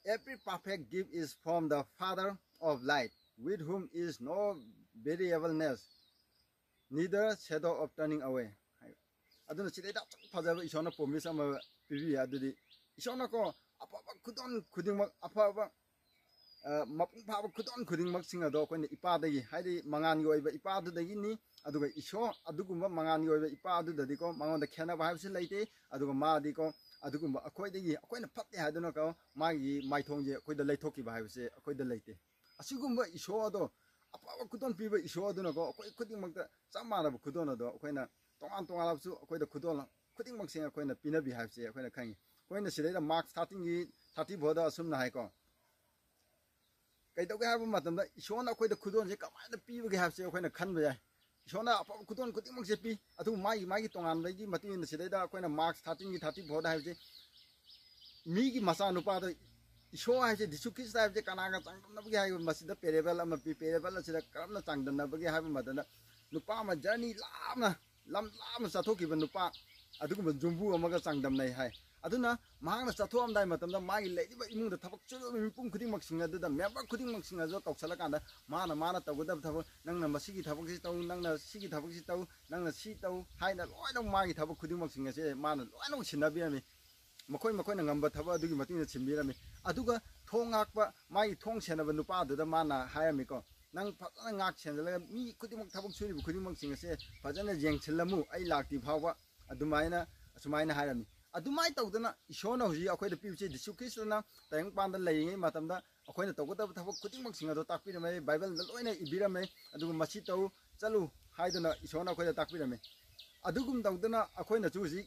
every perfect gift is from the Father of light, with whom is no variableness, neither shadow of turning away" ꯍꯥꯏ꯫ ꯑꯗꯨꯅ ꯁꯤꯗꯩꯗ ꯑꯁꯨꯛ ꯐꯖꯕ ꯏꯁꯣꯔꯅ promise ꯑꯃ ꯄꯤꯕꯤ꯫ ꯑꯗꯨꯗꯤ ꯏꯁꯣꯔꯅꯀꯣ, ꯑꯐꯕ ꯈꯨꯗꯣꯜ ꯈꯨꯗꯤꯡꯃꯛ, ꯑꯐꯕ, ꯑ, ꯃꯄꯨꯡ ꯐꯥꯕ ꯈꯨꯗꯣꯜ ꯈꯨꯗꯤꯡꯃꯛꯁꯤꯡ ꯑꯗꯣ ꯑꯩꯈꯣꯏꯅ ꯏꯄꯥꯗꯒꯤ, ꯍꯥꯏꯗꯤ ꯃꯉꯥꯜꯒꯤ ꯑꯣꯏꯕ ꯏꯄꯥ ꯑꯗꯨꯗꯒꯤꯅꯤ꯫ ꯑꯗꯨꯒ ꯏꯁꯣꯔ ꯑꯗꯨꯒꯨꯝꯕ ꯃꯉꯥꯜꯒꯤ ꯑꯣꯏꯕ ꯏꯄꯥ ꯑꯗꯨꯗꯗꯤꯀꯣ, ꯃꯉꯣꯟꯗ ꯈꯦꯠꯅꯕ ꯍꯥꯏꯕꯁꯤ ꯂꯩꯇꯦ꯫ ꯑꯗꯨꯒ ꯃꯥꯗꯤꯀꯣ, ꯑꯗꯨꯒꯨꯝꯕ ꯑꯩꯈꯣꯏꯗꯒꯤ, ꯑꯩꯈꯣꯏꯅ ꯐꯠꯇꯦ ꯍꯥꯏꯗꯨꯅꯀꯣ ꯃꯥꯒꯤ ꯃꯥꯏꯊꯣꯡꯁꯦ ꯑꯩꯈꯣꯏꯗ ꯂꯩꯊꯣꯛꯈꯤꯕ ꯍꯥꯏꯕꯁꯦ ꯑꯩꯈꯣꯏꯗ ꯂꯩꯇꯦ꯫ ꯑꯁꯤꯒꯨꯝꯕ ꯏꯁꯣꯔ ꯑꯗꯣ, ꯑꯐꯕ ꯈꯨꯗꯣꯜ ꯄꯤꯕ ꯏꯁꯣꯔ ꯑꯗꯨꯅꯀꯣ ꯑꯩꯈꯣꯏ ꯈꯨꯗꯤꯡꯃꯛꯇ ꯆꯞ ꯃꯥꯟꯅꯕ ꯈꯨꯗꯣꯜ ꯑꯗꯣ ꯑꯩꯈꯣꯏꯅ ꯇꯣꯉꯥꯟ ꯇꯣꯉꯥꯜꯂꯕꯁꯨ ꯑꯩꯈꯣꯏꯗ ꯈꯨꯗꯣꯜ ꯈꯨꯗꯤꯡꯃꯛꯁꯦ ꯑꯩꯈꯣꯏꯅ ꯄꯤꯅꯕꯤ ꯍꯥꯏꯕꯁꯦ ꯑꯩꯈꯣꯏꯅ ꯈꯪꯉꯤ꯫ ꯑꯩꯈꯣꯏꯅ ꯁꯤꯗꯩꯗ Mark thirteenꯒꯤ thirty fourꯗ ꯑꯁꯨꯝꯅ ꯍꯥꯏꯀꯣ, ꯀꯩꯗꯧꯒꯦ ꯍꯥꯏꯕ ꯃꯇꯝꯗ ꯏꯁꯣꯔꯅ ꯑꯩꯈꯣꯏꯗ ꯈꯨꯗꯣꯜꯁꯦ ꯀꯃꯥꯏꯅ ꯄꯤꯕꯒꯦ ꯍꯥꯏꯕꯁꯦ ꯑꯩꯈꯣꯏꯅ ꯈꯟꯕ ꯌꯥꯏ꯫ ꯏꯁꯣꯔꯅ ꯑꯐꯕ ꯈꯨꯗꯣꯜ ꯈꯨꯗꯤꯡꯃꯛꯁꯦ ꯄꯤ, ꯑꯗꯨꯕꯨ ꯃꯥꯒꯤ, ꯃꯥꯒꯤ ꯇꯣꯉꯥꯟꯕꯒꯤ ꯃꯇꯨꯡ ꯏꯟꯅ ꯁꯤꯗꯩꯗ ꯑꯩꯈꯣꯏꯅ Mark thirteenꯒꯤ thirty fourꯗ ꯍꯥꯏꯕꯁꯦ, ꯃꯤꯒꯤ ꯃꯆꯥꯅꯨꯄꯥꯗ, ꯏꯁꯣꯔ ꯍꯥꯏꯕꯁꯦ, ꯖꯤꯁꯨ ꯈ꯭ꯔꯤꯁꯇ ꯍꯥꯏꯕꯁꯦ ꯀꯅꯥꯒ ꯆꯥꯡꯗꯝꯅꯕꯒꯦ ꯍꯥꯏꯕ ꯃꯁꯤꯗ parable ꯑꯃ ꯄꯤ꯫ Parable ꯑꯁꯤꯗ ꯀꯔꯝꯅ ꯆꯥꯡꯗꯝꯅꯕꯒꯦ ꯍꯥꯏꯕ ꯃꯇꯝꯗ, ꯅꯨꯄꯥ ꯑꯃ journey ꯂꯥꯞꯅ, ꯂꯝ ꯂꯥꯞꯅ ꯆꯠꯊꯣꯛꯈꯤꯕ ꯅꯨꯄꯥ, ꯑꯗꯨꯒꯨꯝꯕ ꯌꯨꯝꯕꯨ ꯑꯃꯒ ꯆꯥꯡꯗꯝꯅꯩ ꯍꯥꯏ꯫ ꯑꯗꯨꯅ ꯃꯍꯥꯛꯅ ꯆꯠꯊꯣꯛꯑꯝꯗꯥꯏ ꯃꯇꯝꯗ ꯃꯥꯒꯤ ꯂꯩꯔꯤꯕ ꯏꯃꯨꯡꯗ ꯊꯕꯛ ꯁꯨꯔꯤꯕ ꯃꯤꯄꯨꯝ ꯈꯨꯗꯤꯡꯃꯛꯁꯤꯡ ꯑꯗꯨꯗ, ꯃꯦꯝꯕꯔ ꯈꯨꯗꯤꯡꯃꯛꯁꯤꯡ ꯑꯗꯨ ꯀꯧꯁꯜꯂꯀꯥꯟꯗ ꯃꯥꯅ, ꯃꯥꯅ ꯇꯧꯒꯗꯕ ꯊꯕꯛ, "ꯅꯪꯅ ꯃꯁꯤꯒꯤ ꯊꯕꯛꯁꯤ ꯇꯧ, ꯅꯪꯅ ꯁꯤꯒꯤ ꯊꯕꯛꯁꯤ ꯇꯧ, ꯅꯪꯅ ꯁꯤ ꯇꯧ" ꯍꯥꯏꯅ ꯂꯣꯏꯅꯃꯛ ꯃꯥꯒꯤ ꯊꯕꯛ ꯈꯨꯗꯤꯡꯃꯛꯁꯤꯡ ꯑꯁꯦ ꯃꯥꯅ ꯂꯣꯏꯅꯃꯛ ꯁꯤꯟꯅꯕꯤꯔꯝꯃꯤ꯫ ꯃꯈꯣꯏ ꯃꯈꯣꯏꯅ ꯉꯝꯕ ꯊꯕꯛ ꯑꯗꯨꯒꯤ ꯃꯇꯨꯡ ꯏꯟꯅ ꯁꯤꯟꯕꯤꯔꯝꯃꯤ꯫ ꯑꯗꯨꯒ ꯊꯣꯡ ꯉꯥꯛꯄ, ꯃꯥꯒꯤ ꯊꯣꯡ ꯁꯦꯟꯅꯕ ꯅꯨꯄꯥꯗꯨꯗ ꯃꯥꯅ ꯍꯥꯏꯔꯝꯃꯤꯀꯣ, "ꯅꯪ ꯐꯖꯅ ꯉꯥꯛ ꯁꯦꯟꯖꯜꯂꯒ ꯃꯤ ꯈꯨꯗꯤꯡꯃꯛ, ꯊꯕꯛ ꯁꯨꯔꯤꯕ ꯈꯨꯗꯤꯡꯃꯛꯁꯤꯡ ꯑꯁꯦ ꯐꯖꯅ ꯌꯦꯡꯁꯤꯜꯂꯝꯃꯨ, ꯑꯩ ꯂꯥꯛꯇ꯭ꯔꯤ ꯐꯥꯎꯕ", ꯑꯗꯨꯃꯥꯏꯅ, ꯑꯁꯨꯃꯥꯏꯅ ꯍꯥꯏꯔꯝꯃꯤ꯫ ꯑꯗꯨꯃꯥꯏꯅ ꯇꯧꯗꯅ ꯏꯁꯣꯔꯅ ꯍꯧꯖꯤꯛ ꯑꯩꯈꯣꯏꯗ ꯄꯤꯕꯁꯤ, ꯖꯤꯁꯨ ꯈ꯭ꯔꯤꯁꯇꯅ ꯇꯥꯏꯕꯪꯄꯥꯟꯗ ꯂꯩꯔꯤꯉꯩ ꯃꯇꯝꯗ ꯑꯩꯈꯣꯏꯅ ꯇꯧꯒꯗꯕ ꯊꯕꯛ ꯈꯨꯗꯤꯡꯃꯛꯁꯤꯡ ꯑꯗꯣ ꯇꯥꯛꯄꯤꯔꯝꯃꯦ, ꯕꯥꯏꯕꯜꯗ ꯂꯣꯏꯅ ꯏꯕꯤꯔꯝꯃꯦ꯫ ꯑꯗꯨꯒ "ꯃꯁꯤ ꯇꯧ, ꯆꯠꯂꯨ" ꯍꯥꯏꯗꯨꯅ ꯏꯁꯣꯔꯅ ꯑꯩꯈꯣꯏꯗ ꯇꯥꯛꯄꯤꯔꯝꯃꯦ꯫ ꯑꯗꯨꯒꯨꯝ ꯇꯧꯗꯅ ꯑꯩꯈꯣꯏꯅꯁꯨ ꯍꯧꯖꯤꯛ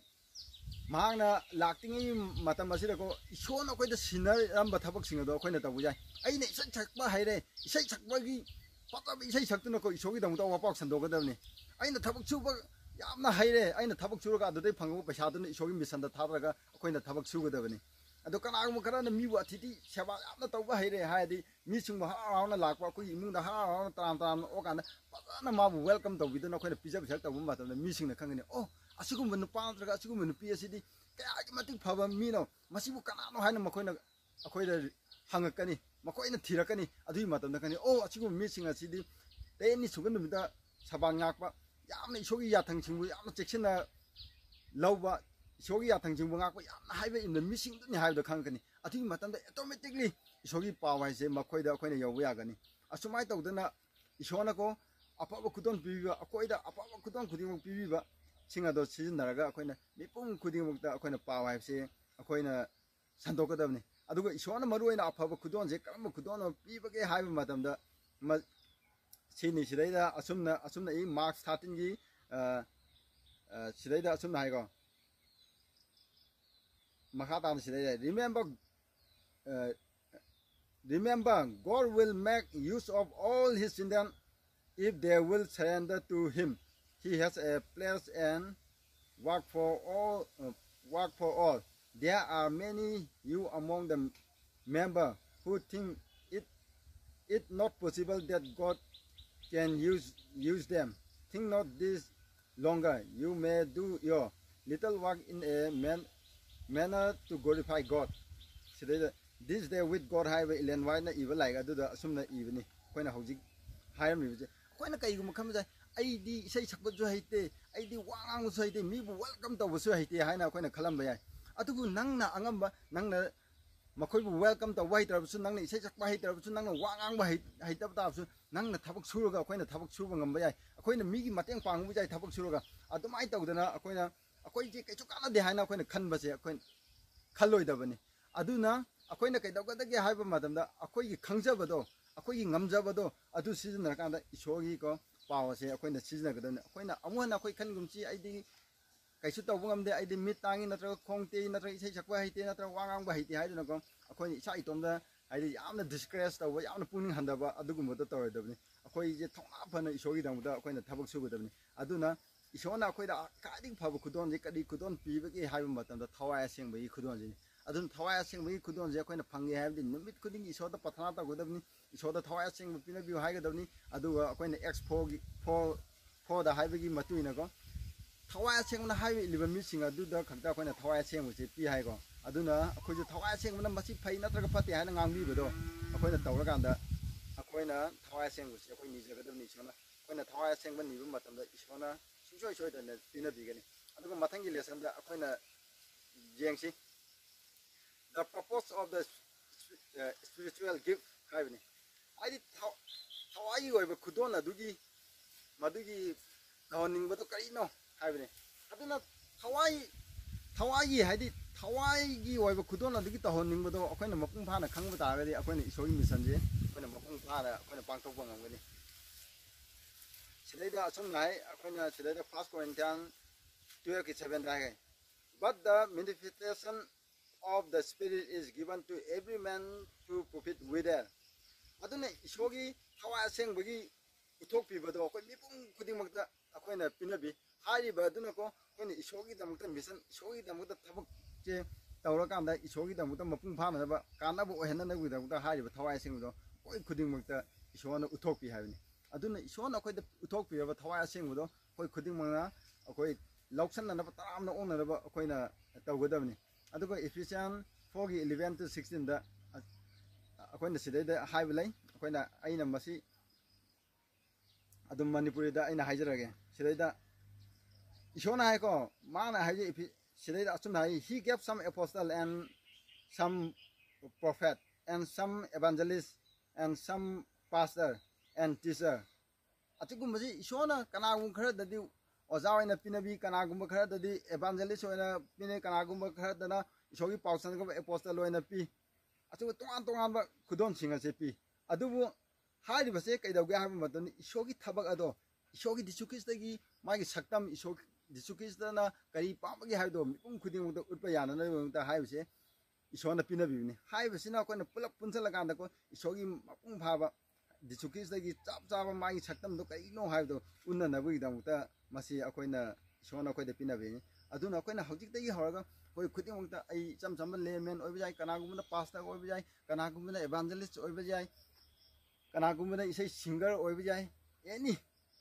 ꯃꯍꯥꯛꯅ ꯂꯥꯛꯇ꯭ꯔꯤꯉꯩ ꯃꯇꯝ ꯑꯁꯤꯗꯀꯣ, ꯏꯁꯣꯔꯅ ꯑꯩꯈꯣꯏꯗ ꯁꯤꯟꯅꯔꯝꯕ ꯊꯕꯛꯁꯤꯡ ꯑꯗꯣ ꯑꯩꯈꯣꯏꯅ ꯇꯧꯕ ꯌꯥꯏ꯫ ꯑꯩꯅ ꯏꯁꯩ ꯁꯛꯄ ꯍꯩꯔꯦ, ꯏꯁꯩ ꯁꯛꯄꯒꯤ ꯐꯖꯕ ꯏꯁꯩ ꯁꯛꯇꯨꯅꯀꯣ ꯏꯁꯣꯔꯒꯤꯗꯃꯛꯇ ꯋꯥꯄꯥꯎ ꯁꯟꯗꯣꯛꯀꯗꯕꯅꯤ꯫ ꯑꯩꯅ ꯊꯕꯛ ꯁꯨꯕ ꯌꯥꯝꯅ ꯍꯩꯔꯦ, ꯑꯩꯅ ꯊꯕꯛ ꯁꯨꯔꯒ ꯑꯗꯨꯗꯩ ꯐꯪꯉꯛꯄ ꯄꯩꯁꯥꯗꯨꯅ ꯏꯁꯣꯔꯒꯤ ꯃꯤꯁꯟꯗ ꯊꯥꯗꯔꯒ ꯑꯩꯈꯣꯏꯅ ꯊꯕꯛ ꯁꯨꯒꯗꯕꯅꯤ꯫ ꯑꯗꯣ ꯀꯅꯥꯒꯨꯝꯕ ꯈꯔꯅ ꯃꯤꯕꯨ ꯑꯇꯤꯊꯤ ꯁꯦꯕꯥ ꯌꯥꯝꯅ ꯇꯧꯕ ꯍꯩꯔꯦ ꯍꯥꯏꯔꯗꯤ, ꯃꯤꯁꯤꯡꯕꯨ ꯍꯔꯥꯎ ꯍꯔꯥꯎꯅ ꯂꯥꯛꯄ, ꯑꯩꯈꯣꯏꯒꯤ ꯏꯃꯨꯡꯗ ꯍꯔꯥꯎ ꯍꯔꯥꯎꯅ ꯇꯔꯥꯝ ꯇꯔꯥꯝꯅ ꯑꯣꯛꯀꯥꯟꯗ ꯐꯖꯅ ꯃꯥꯕꯨ ꯋꯦꯜꯀꯝ ꯇꯧꯕꯤꯗꯨꯅ ꯑꯩꯈꯣꯏꯅ ꯄꯤꯖ ꯄꯤꯊꯛ ꯇꯧꯕ ꯃꯇꯝꯗ ꯃꯤꯁꯤꯡꯅ ꯈꯪꯒꯅꯤ, "ꯑꯣ, ꯑꯁꯤꯒꯨꯝꯕ ꯅꯨꯄꯥ ꯅꯠꯇ꯭ꯔꯒ ꯑꯁꯤꯒꯨꯝꯕ ꯅꯨꯄꯤ ꯑꯁꯤꯗꯤ ꯀꯌꯥꯒꯤ ꯃꯇꯤꯛ ꯐꯕ ꯃꯤꯅꯣ, ꯃꯁꯤꯕꯨ ꯀꯅꯥꯅꯣ?" ꯍꯥꯏꯅ ꯃꯈꯣꯏꯅ ꯑꯩꯈꯣꯏꯗ ꯍꯪꯉꯛꯀꯅꯤ, ꯃꯈꯣꯏꯅ ꯊꯤꯔꯛꯀꯅꯤ꯫ ꯑꯗꯨꯒꯤ ꯃꯇꯝꯗ ꯈꯪꯅꯤ, "ꯑꯣ, ꯑꯁꯤꯒꯨꯝꯕ ꯃꯤꯁꯤꯡ ꯑꯁꯤꯗꯤ ꯇꯔꯦꯠꯅꯤ ꯁꯨꯕ ꯅꯨꯃꯤꯠꯇ ꯁꯕꯥꯟ ꯉꯥꯛꯄ, ꯌꯥꯝꯅ ꯏꯁꯣꯔꯒꯤ ꯌꯥꯊꯪꯁꯤꯡꯕꯨ ꯌꯥꯝꯅ ꯆꯦꯛꯁꯤꯟꯅ ꯂꯧꯕ, ꯏꯁꯣꯔꯒꯤ ꯌꯥꯊꯪꯁꯤꯡꯕꯨ ꯉꯥꯛꯄ ꯌꯥꯝꯅ ꯍꯥꯏꯕ ꯏꯟꯕ ꯃꯤꯁꯤꯡꯗꯨꯅꯤ" ꯍꯥꯏꯕꯗꯣ ꯈꯪꯉꯛꯀꯅꯤ꯫ ꯑꯗꯨꯒꯤ ꯃꯇꯝꯗ automatically ꯏꯁꯣꯔꯒꯤ ꯄꯥꯎ ꯍꯥꯏꯁꯦ ꯃꯈꯣꯏꯗ ꯑꯩꯈꯣꯏꯅ ꯌꯧꯕ ꯌꯥꯒꯅꯤ꯫ ꯑꯁꯨꯃꯥꯏꯅ ꯇꯧꯗꯅ ꯏꯁꯣꯔꯅꯀꯣ ꯑꯐꯕ ꯈꯨꯗꯣꯜ ꯄꯤꯕꯤꯕ, ꯑꯩꯈꯣꯏꯗ ꯑꯐꯕ ꯈꯨꯗꯣꯜ ꯈꯨꯗꯤꯡꯃꯛ ꯄꯤꯕꯤꯕꯁꯤꯡ ꯑꯗꯣ ꯁꯤꯖꯤꯟꯅꯔꯒ ꯑꯩꯈꯣꯏꯅ ꯃꯤꯄꯨꯝ ꯈꯨꯗꯤꯡꯃꯛꯇ ꯑꯩꯈꯣꯏꯅ ꯄꯥꯎ ꯍꯥꯏꯕꯁꯦ ꯑꯩꯈꯣꯏꯅ ꯁꯟꯗꯣꯛꯀꯗꯕꯅꯤ꯫ ꯑꯗꯨꯒ ꯏꯁꯣꯔꯅ ꯃꯔꯨꯑꯣꯏꯅ ꯑꯐꯕ ꯈꯨꯗꯣꯜꯁꯦ ꯀꯔꯝꯕ ꯈꯨꯗꯣꯜꯅꯣ ꯄꯤꯕꯒꯦ ꯍꯥꯏꯕ ꯃꯇꯝꯗ, ꯃ-, ꯁꯤꯅꯤ꯫ ꯁꯤꯗꯩꯗ ꯑꯁꯨꯝꯅ, ꯑꯁꯨꯝꯅ ꯏ ꯃꯥꯔꯛ ꯊꯥꯔꯇꯤꯟꯒꯤ, ꯑ, ꯑ, ꯁꯤꯗꯩꯗ ꯑꯁꯨꯝꯅ ꯍꯥꯏꯀꯣ, ꯃꯈꯥ ꯇꯥꯅ ꯁꯤꯗꯩꯗ, "Remember, uh, remember, God will make use of all his children if they will surrender to him. He has a place and work for all, uh, work for all. There are many you among the member who think it, it not possible that God can use, use them. Think not this longer. You may do your little work in a man, Manner to Glorify God꯫ ꯁꯤꯗꯩꯗ This Day with God ꯍꯥꯏꯕ Ellen Whiteꯅ ꯏꯕ ꯂꯥꯏꯔꯤꯛ ꯑꯗꯨꯗ ꯑꯁꯨꯝꯅ ꯏꯕꯅꯤ꯫ ꯑꯩꯈꯣꯏꯅ ꯍꯧꯖꯤꯛ ꯍꯥꯏꯔꯝꯃꯤꯕꯁꯦ, ꯑꯩꯈꯣꯏꯅ ꯀꯩꯒꯨꯝꯕ ꯈꯟꯕꯁꯦ, "ꯑꯩꯗꯤ ꯏꯁꯩ ꯁꯛꯄꯁꯨ ꯍꯩꯇꯦ, ꯑꯩꯗꯤ ꯋꯥ ꯉꯥꯡꯕꯁꯨ ꯍꯩꯇꯦ, ꯃꯤꯕꯨ welcome ꯇꯧꯕꯁꯨ ꯍꯩꯇꯦ" ꯍꯥꯏꯅ ꯑꯩꯈꯣꯏꯅ ꯈꯜꯂꯝꯕ ꯌꯥꯏ꯫ ꯑꯗꯨꯕꯨ ꯅꯪꯅ ꯑꯉꯝꯕ, ꯅꯪꯅ ꯃꯈꯣꯏꯕꯨ welcome ꯇꯧꯕ ꯍꯩꯇ꯭ꯔꯕꯁꯨ, ꯅꯪꯅ ꯏꯁꯩ ꯁꯛꯄ ꯍꯩꯇ꯭ꯔꯕꯁꯨ, ꯅꯪꯅ ꯋꯥ ꯉꯥꯡꯕ ꯍꯩ-, ꯍꯩꯇꯕ ꯇꯥꯔꯕꯁꯨ, ꯅꯪꯅ ꯊꯕꯛ ꯁꯨꯔꯒ ꯑꯩꯈꯣꯏꯅ ꯊꯕꯛ ꯁꯨꯕ ꯉꯝꯕ ꯌꯥꯏ꯫ ꯑꯩꯈꯣꯏꯅ ꯃꯤꯒꯤ ꯃꯇꯦꯡ ꯄꯥꯡꯕ ꯌꯥꯏ ꯊꯕꯛ ꯁꯨꯔꯒ꯫ ꯑꯗꯨꯃꯥꯏꯅ ꯇꯧꯗꯅ ꯑꯩꯈꯣꯏꯅ, ꯑꯩꯈꯣꯏꯁꯦ ꯀꯩꯁꯨ ꯀꯥꯟꯅꯗꯦ ꯍꯥꯏꯅ ꯑꯩꯈꯣꯏꯅ ꯈꯟꯕꯁꯦ ꯑꯩꯈꯣꯏꯅ ꯈꯜꯂꯣꯏꯗꯕꯅꯤ꯫ ꯑꯗꯨꯅ ꯑꯩꯈꯣꯏꯅ ꯀꯩꯗꯧꯒꯗꯒꯦ ꯍꯥꯏꯕ ꯃꯇꯝꯗ, ꯑꯩꯈꯣꯏꯒꯤ ꯈꯪꯖꯕꯗꯣ, ꯑꯩꯈꯣꯏꯒꯤ ꯉꯝꯖꯕꯗꯣ, ꯑꯗꯨ ꯁꯤꯖꯤꯟꯅꯔꯀꯥꯟꯗ ꯏꯁꯣꯔꯒꯤꯀꯣ ꯄꯥꯎ ꯑꯁꯦ ꯑꯩꯈꯣꯏꯅ ꯁꯤꯖꯤꯟꯅꯒꯗꯕꯅꯤ꯫ ꯑꯩꯈꯣꯏꯅ ꯑꯃꯨꯛ ꯍꯟꯅ ꯑꯩꯈꯣꯏ ꯈꯟꯒꯨꯝꯁꯤ, "ꯑꯩꯗꯤ ꯀꯩꯁꯨ ꯇꯧꯕ ꯉꯝꯗꯦ, ꯑꯩꯗꯤ ꯃꯤꯠ ꯇꯥꯡꯉꯤ, ꯅꯠꯇ꯭ꯔꯒ ꯈꯣꯡ ꯇꯦꯛꯏ, ꯅꯠꯇ꯭ꯔꯒ ꯏꯁꯩ ꯁꯛꯄ ꯍꯩꯇꯦ, ꯅꯠꯇ꯭ꯔꯒ ꯋꯥ ꯉꯥꯡꯕ ꯍꯩꯇꯦ" ꯍꯥꯏꯗꯅꯀꯣ, ꯑꯩꯈꯣꯏꯅ ꯏꯁꯥ ꯏꯇꯣꯝꯗ, ꯍꯥꯏꯗꯤ, ꯌꯥꯝꯅ discourage ꯇꯧꯕ, ꯌꯥꯝꯅ ꯄꯨꯛꯅꯤꯡ ꯍꯟꯊꯕ ꯑꯗꯨꯒꯨꯝꯕꯗꯣ ꯇꯧꯔꯣꯏꯗꯕꯅꯤ꯫ ꯑꯩꯈꯣꯏꯁꯦ ꯊꯧꯅꯥ ꯐꯅ ꯏꯁꯣꯔꯒꯤꯗꯃꯛꯇ ꯑꯩꯈꯣꯏꯅ ꯊꯕꯛ ꯁꯨꯒꯗꯕꯅꯤ꯫ ꯑꯗꯨꯅ ꯏꯁꯣꯔꯅ ꯑꯩꯈꯣꯏꯗ ꯈ꯭ꯋꯥꯏꯗꯒꯤ ꯐꯕ ꯈꯨꯗꯣꯜꯁꯦ ꯀꯔꯤ ꯈꯨꯗꯣꯜ ꯄꯤꯕꯒꯦ ꯍꯥꯏꯕ ꯃꯇꯝꯗ, ꯊꯋꯥꯏ ꯑꯁꯦꯡꯕꯒꯤ ꯈꯨꯗꯣꯜꯁꯤꯅꯤ꯫ ꯑꯗꯨꯅ ꯊꯋꯥꯏ ꯑꯁꯦꯡꯕꯒꯤ ꯈꯨꯗꯣꯜꯁꯦ ꯑꯩꯈꯣꯏꯅ ꯐꯪꯒꯦ ꯍꯥꯏꯕꯗꯤ ꯅꯨꯃꯤꯠ ꯈꯨꯗꯤꯡꯒꯤ ꯏꯁꯣꯔꯗ ꯄ꯭ꯔꯊꯅꯥ ꯇꯧꯒꯗꯕꯅꯤ, ꯏꯁꯣꯔꯗ ꯊꯋꯥꯏ ꯑꯁꯦꯡꯕ ꯄꯤꯅꯕꯤꯌꯨ ꯍꯥꯏꯒꯗꯕꯅꯤ꯫ ꯑꯗꯨꯒ ꯑꯩꯈꯣꯏꯅ Acts fourꯒꯤ, four, fourꯗ ꯍꯥꯏꯕꯒꯤ ꯃꯇꯨꯡ ꯏꯟꯅꯀꯣ, ꯊꯋꯥꯏ ꯑꯁꯦꯡꯕꯅ ꯍꯥꯏꯕ ꯏꯜꯂꯤꯕ ꯃꯤꯁꯤꯡ ꯑꯗꯨꯗ ꯈꯛꯇ ꯑꯩꯈꯣꯏꯅ ꯊꯋꯥꯏ ꯑꯁꯦꯡꯕꯁꯤ ꯄꯤ ꯍꯥꯏꯀꯣ꯫ ꯑꯗꯨꯅ ꯑꯩꯈꯣꯏꯁꯨ ꯊꯋꯥꯏ ꯑꯁꯦꯡꯕꯅ ꯃꯁꯤ ꯐꯩ ꯅꯠꯇ꯭ꯔꯒ ꯐꯠꯇꯦ ꯍꯥꯏꯅ ꯉꯥꯡꯕꯤꯕꯗꯣ ꯑꯩꯈꯣꯏꯅ ꯇꯧꯔꯀꯥꯟꯗ, ꯑꯩꯈꯣꯏꯅ ꯊꯋꯥꯏ ꯑꯁꯦꯡꯕꯁꯤ ꯑꯩꯈꯣꯏ ꯅꯤꯖꯒꯗꯕꯅꯤ ꯏꯁꯣꯔꯅ꯫ ꯑꯩꯈꯣꯏꯅ ꯊꯋꯥꯏ ꯑꯁꯦꯡꯕ ꯅꯤꯕ ꯃꯇꯝꯗ ꯏꯁꯣꯔꯅ ꯁꯨꯡꯁꯣꯏ ꯁꯣꯏꯗꯅ ꯄꯤꯅꯕꯤꯒꯅꯤ꯫ ꯑꯗꯨꯒ ꯃꯊꯪꯒꯤ lessonꯗ ꯑꯩꯈꯣꯏꯅ ꯌꯦꯡꯁꯤ, "The purpose of the spiritual gift" ꯍꯥꯏꯕꯅꯤ꯫ ꯍꯥꯏꯗꯤ ꯊ-, ꯊꯋꯥꯏꯒꯤ ꯑꯣꯏꯕ ꯈꯨꯗꯣꯜ ꯑꯗꯨꯒꯤ, ꯃꯗꯨꯒꯤ ꯇꯧꯍꯟꯅꯤꯡꯕꯗꯣ ꯀꯔꯤꯅꯣ ꯍꯥꯏꯕꯅꯤ꯫ ꯑꯗꯨꯅ ꯊꯋꯥꯏ, ꯊꯋꯥꯏꯒꯤ, ꯍꯥꯏꯗꯤ ꯊꯋꯥꯏꯒꯤ ꯑꯣꯏꯕ ꯈꯨꯗꯣꯜ ꯑꯗꯨꯒꯤ ꯇꯧꯍꯟꯅꯤꯡꯕꯗꯣ ꯑꯩꯈꯣꯏꯅ ꯃꯄꯨꯡ ꯐꯥꯅ ꯈꯪꯕ ꯇꯥꯔꯒꯗꯤ, ꯑꯩꯈꯣꯏꯅ ꯏꯁꯣꯔꯒꯤ mission ꯑꯩꯈꯣꯏꯅ ꯃꯄꯨꯡ ꯐꯥꯅ ꯑꯩꯈꯣꯏꯅ ꯄꯥꯡꯊꯣꯛꯄ ꯉꯝꯒꯅꯤ꯫ ꯁꯤꯗꯩꯗ ꯑꯁꯨꯝꯅ ꯍꯥꯏ, ꯑꯩꯈꯣꯏꯅ ꯁꯤꯗꯩꯗ First Corinthians twelveꯀꯤ sevenꯗ high, "But the manifestation of the Spirit is given to every man to profit withal." ꯑꯗꯨꯅ ꯏꯁꯣꯔꯒꯤ ꯊꯋꯥꯏ ꯑꯁꯦꯡꯕꯒꯤ ꯎꯠꯊꯣꯛꯄꯤꯕꯗꯣ ꯑꯩꯈꯣꯏ ꯃꯤꯄꯨꯝ ꯈꯨꯗꯤꯡꯃꯛꯇ ꯑꯩꯈꯣꯏꯅ ꯄꯤꯅꯕꯤ꯫ ꯍꯥꯏꯔꯤꯕ ꯑꯗꯨꯅꯀꯣ, ꯑꯩꯈꯣꯏꯅ ꯏꯁꯣꯔꯒꯤꯗꯃꯛꯇ mission, ꯏꯁꯣꯔꯒꯤꯗꯃꯛꯇ ꯊꯕꯛꯁꯦ ꯇꯧꯔꯀꯥꯟꯗ ꯏꯁꯣꯔꯒꯤꯗꯃꯛꯇ ꯃꯄꯨꯡ ꯐꯥꯅꯅꯕ, ꯀꯥꯟꯅꯕ ꯑꯣꯏꯍꯟꯅꯅꯕꯒꯤꯗꯃꯛꯇ ꯍꯥꯏꯔꯤꯕ ꯊꯋꯥꯏ ꯑꯁꯦꯡꯕꯗꯣ ꯑꯩꯈꯣꯏ ꯈꯨꯗꯤꯡꯃꯛꯇ ꯏꯁꯣꯔꯅ ꯎꯠꯊꯣꯛꯄꯤ ꯍꯥꯏꯕꯅꯤ꯫ ꯑꯗꯨꯅ ꯏꯁꯣꯔꯅ ꯑꯩꯈꯣꯏꯗ ꯎꯠꯊꯣꯛꯄꯤꯔꯕ ꯊꯋꯥꯏ ꯑꯁꯦꯡꯕꯗꯣ ꯑꯩꯈꯣꯏ ꯈꯨꯗꯤꯡꯃꯛꯅ ꯑꯩꯈꯣꯏ ꯂꯧꯁꯟꯅꯅꯕ, ꯇꯔꯥꯝꯅ ꯑꯣꯛꯅꯅꯕ ꯑꯩꯈꯣꯏꯅ ꯇꯧꯒꯗꯕꯅꯤ꯫ ꯑꯗꯨꯒ Ephesians four ꯒꯤ eleven to sixteen ꯗ ꯑꯩꯈꯣꯏꯅ ꯁꯤꯗꯩꯗ ꯍꯥꯏꯕ ꯂꯩ꯫ ꯑꯩꯈꯣꯏꯅ, ꯑꯩꯅ ꯃꯁꯤ ꯑꯗꯨꯝ ꯃꯅꯤꯄꯨꯔꯤꯗ ꯑꯩꯅ ꯍꯥꯏꯖꯔꯒꯦ꯫ ꯁꯤꯗꯩꯗ ꯏꯁꯣꯔꯅ ꯍꯥꯏꯀꯣ, ꯃꯥꯅ ꯍꯥꯏꯖꯩ, ꯏꯐꯤ-, ꯁꯤꯗꯩꯗ ꯑꯆꯨꯝꯅ ꯍꯥꯏ, "He gave some apostle and some prophet and some evangelist and some pastor and teacher." ꯑꯁꯤꯒꯨꯝꯕꯁꯤ ꯏꯁꯣꯔꯅ ꯀꯅꯥꯒꯨꯝꯕ ꯈꯔꯗꯗꯤ ꯑꯣꯖꯥ ꯑꯣꯏꯅ ꯄꯤꯅꯕꯤ, ꯀꯅꯥꯒꯨꯝꯕ ꯈꯔꯗꯗꯤ evangelist ꯑꯣꯏꯅ ꯄꯤꯅꯩ, ꯀꯅꯥꯒꯨꯝꯕ ꯈꯔꯗꯅ ꯏꯁꯣꯔꯒꯤ ꯄꯥꯎ ꯆꯟꯒꯗꯕ apostle ꯑꯣꯏꯅ ꯄꯤ꯫ ꯑꯁꯤꯒꯨꯝꯕ ꯇꯣꯉꯥꯟ ꯇꯣꯉꯥꯟꯕ ꯈꯨꯗꯣꯜꯁꯤꯡ ꯑꯁꯤ ꯄꯤ꯫ ꯑꯗꯨꯕꯨ ꯍꯥꯏꯔꯤꯕꯁꯦ ꯀꯩꯗꯧꯒꯦ ꯍꯥꯏꯕ ꯃꯇꯝꯗ, ꯏꯁꯣꯔꯒꯤ ꯊꯕꯛ ꯑꯗꯣ, ꯏꯁꯣꯔꯒꯤ ꯖꯤꯁꯨ ꯈ꯭ꯔꯤꯁꯇꯒꯤ ꯃꯥꯒꯤ ꯁꯛꯇꯝ, ꯏꯁꯣꯔ ꯖꯤꯁꯨ ꯈ꯭ꯔꯤꯁꯇꯅ ꯀꯔꯤ ꯄꯥꯝꯕꯒꯦ ꯍꯥꯏꯕꯗꯣ ꯃꯤꯄꯨꯝ ꯈꯨꯗꯤꯡꯃꯛꯇ ꯎꯠꯄ ꯌꯥꯅꯅꯕꯒꯤꯗꯃꯛꯇ ꯍꯥꯏꯕꯁꯦ ꯏꯁꯣꯔꯅ ꯄꯤꯅꯕꯤꯕꯅꯤ꯫ ꯍꯥꯏꯔꯤꯕꯁꯤꯅ ꯑꯩꯈꯣꯏꯅ ꯄꯨꯂꯞ ꯄꯨꯟꯁꯤꯜꯂꯀꯥꯟꯗꯀꯣ, ꯏꯁꯣꯔꯒꯤ ꯃꯄꯨꯡ ꯐꯥꯕ ꯖꯤꯁꯨ ꯈ꯭ꯔꯤꯁꯇꯒꯤ ꯆꯞ ꯆꯥꯕ ꯃꯥꯒꯤ ꯁꯛꯇꯝꯗꯣ ꯀꯔꯤꯅꯣ ꯍꯥꯏꯕꯗꯣ ꯎꯠꯅꯅꯕꯒꯤꯗꯃꯛꯇ ꯃꯁꯤ ꯑꯩꯈꯣꯏꯅ, ꯏꯁꯣꯔꯅ ꯑꯩꯈꯣꯏꯗ ꯄꯤꯅꯕꯤꯅꯤ꯫ ꯑꯗꯨꯅ ꯑꯩꯈꯣꯏꯅ ꯍꯧꯖꯤꯛꯇꯒꯤ ꯍꯧꯔꯒ ꯑꯩꯈꯣꯏ ꯈꯨꯗꯤꯡꯃꯛꯇ, ꯑꯩ ꯏꯆꯝ ꯆꯝꯕ layman ꯑꯣꯏꯕ ꯌꯥꯏ, ꯀꯅꯥꯒꯨꯝꯕꯅ pastor ꯑꯣꯏꯕ ꯌꯥꯏ, ꯀꯅꯥꯒꯨꯝꯕꯅ evangelist ꯑꯣꯏꯕ ꯌꯥꯏ, ꯀꯅꯥꯒꯨꯝꯕꯅ ꯏꯁꯩ singer ꯑꯣꯏꯕ ꯌꯥꯏ, any,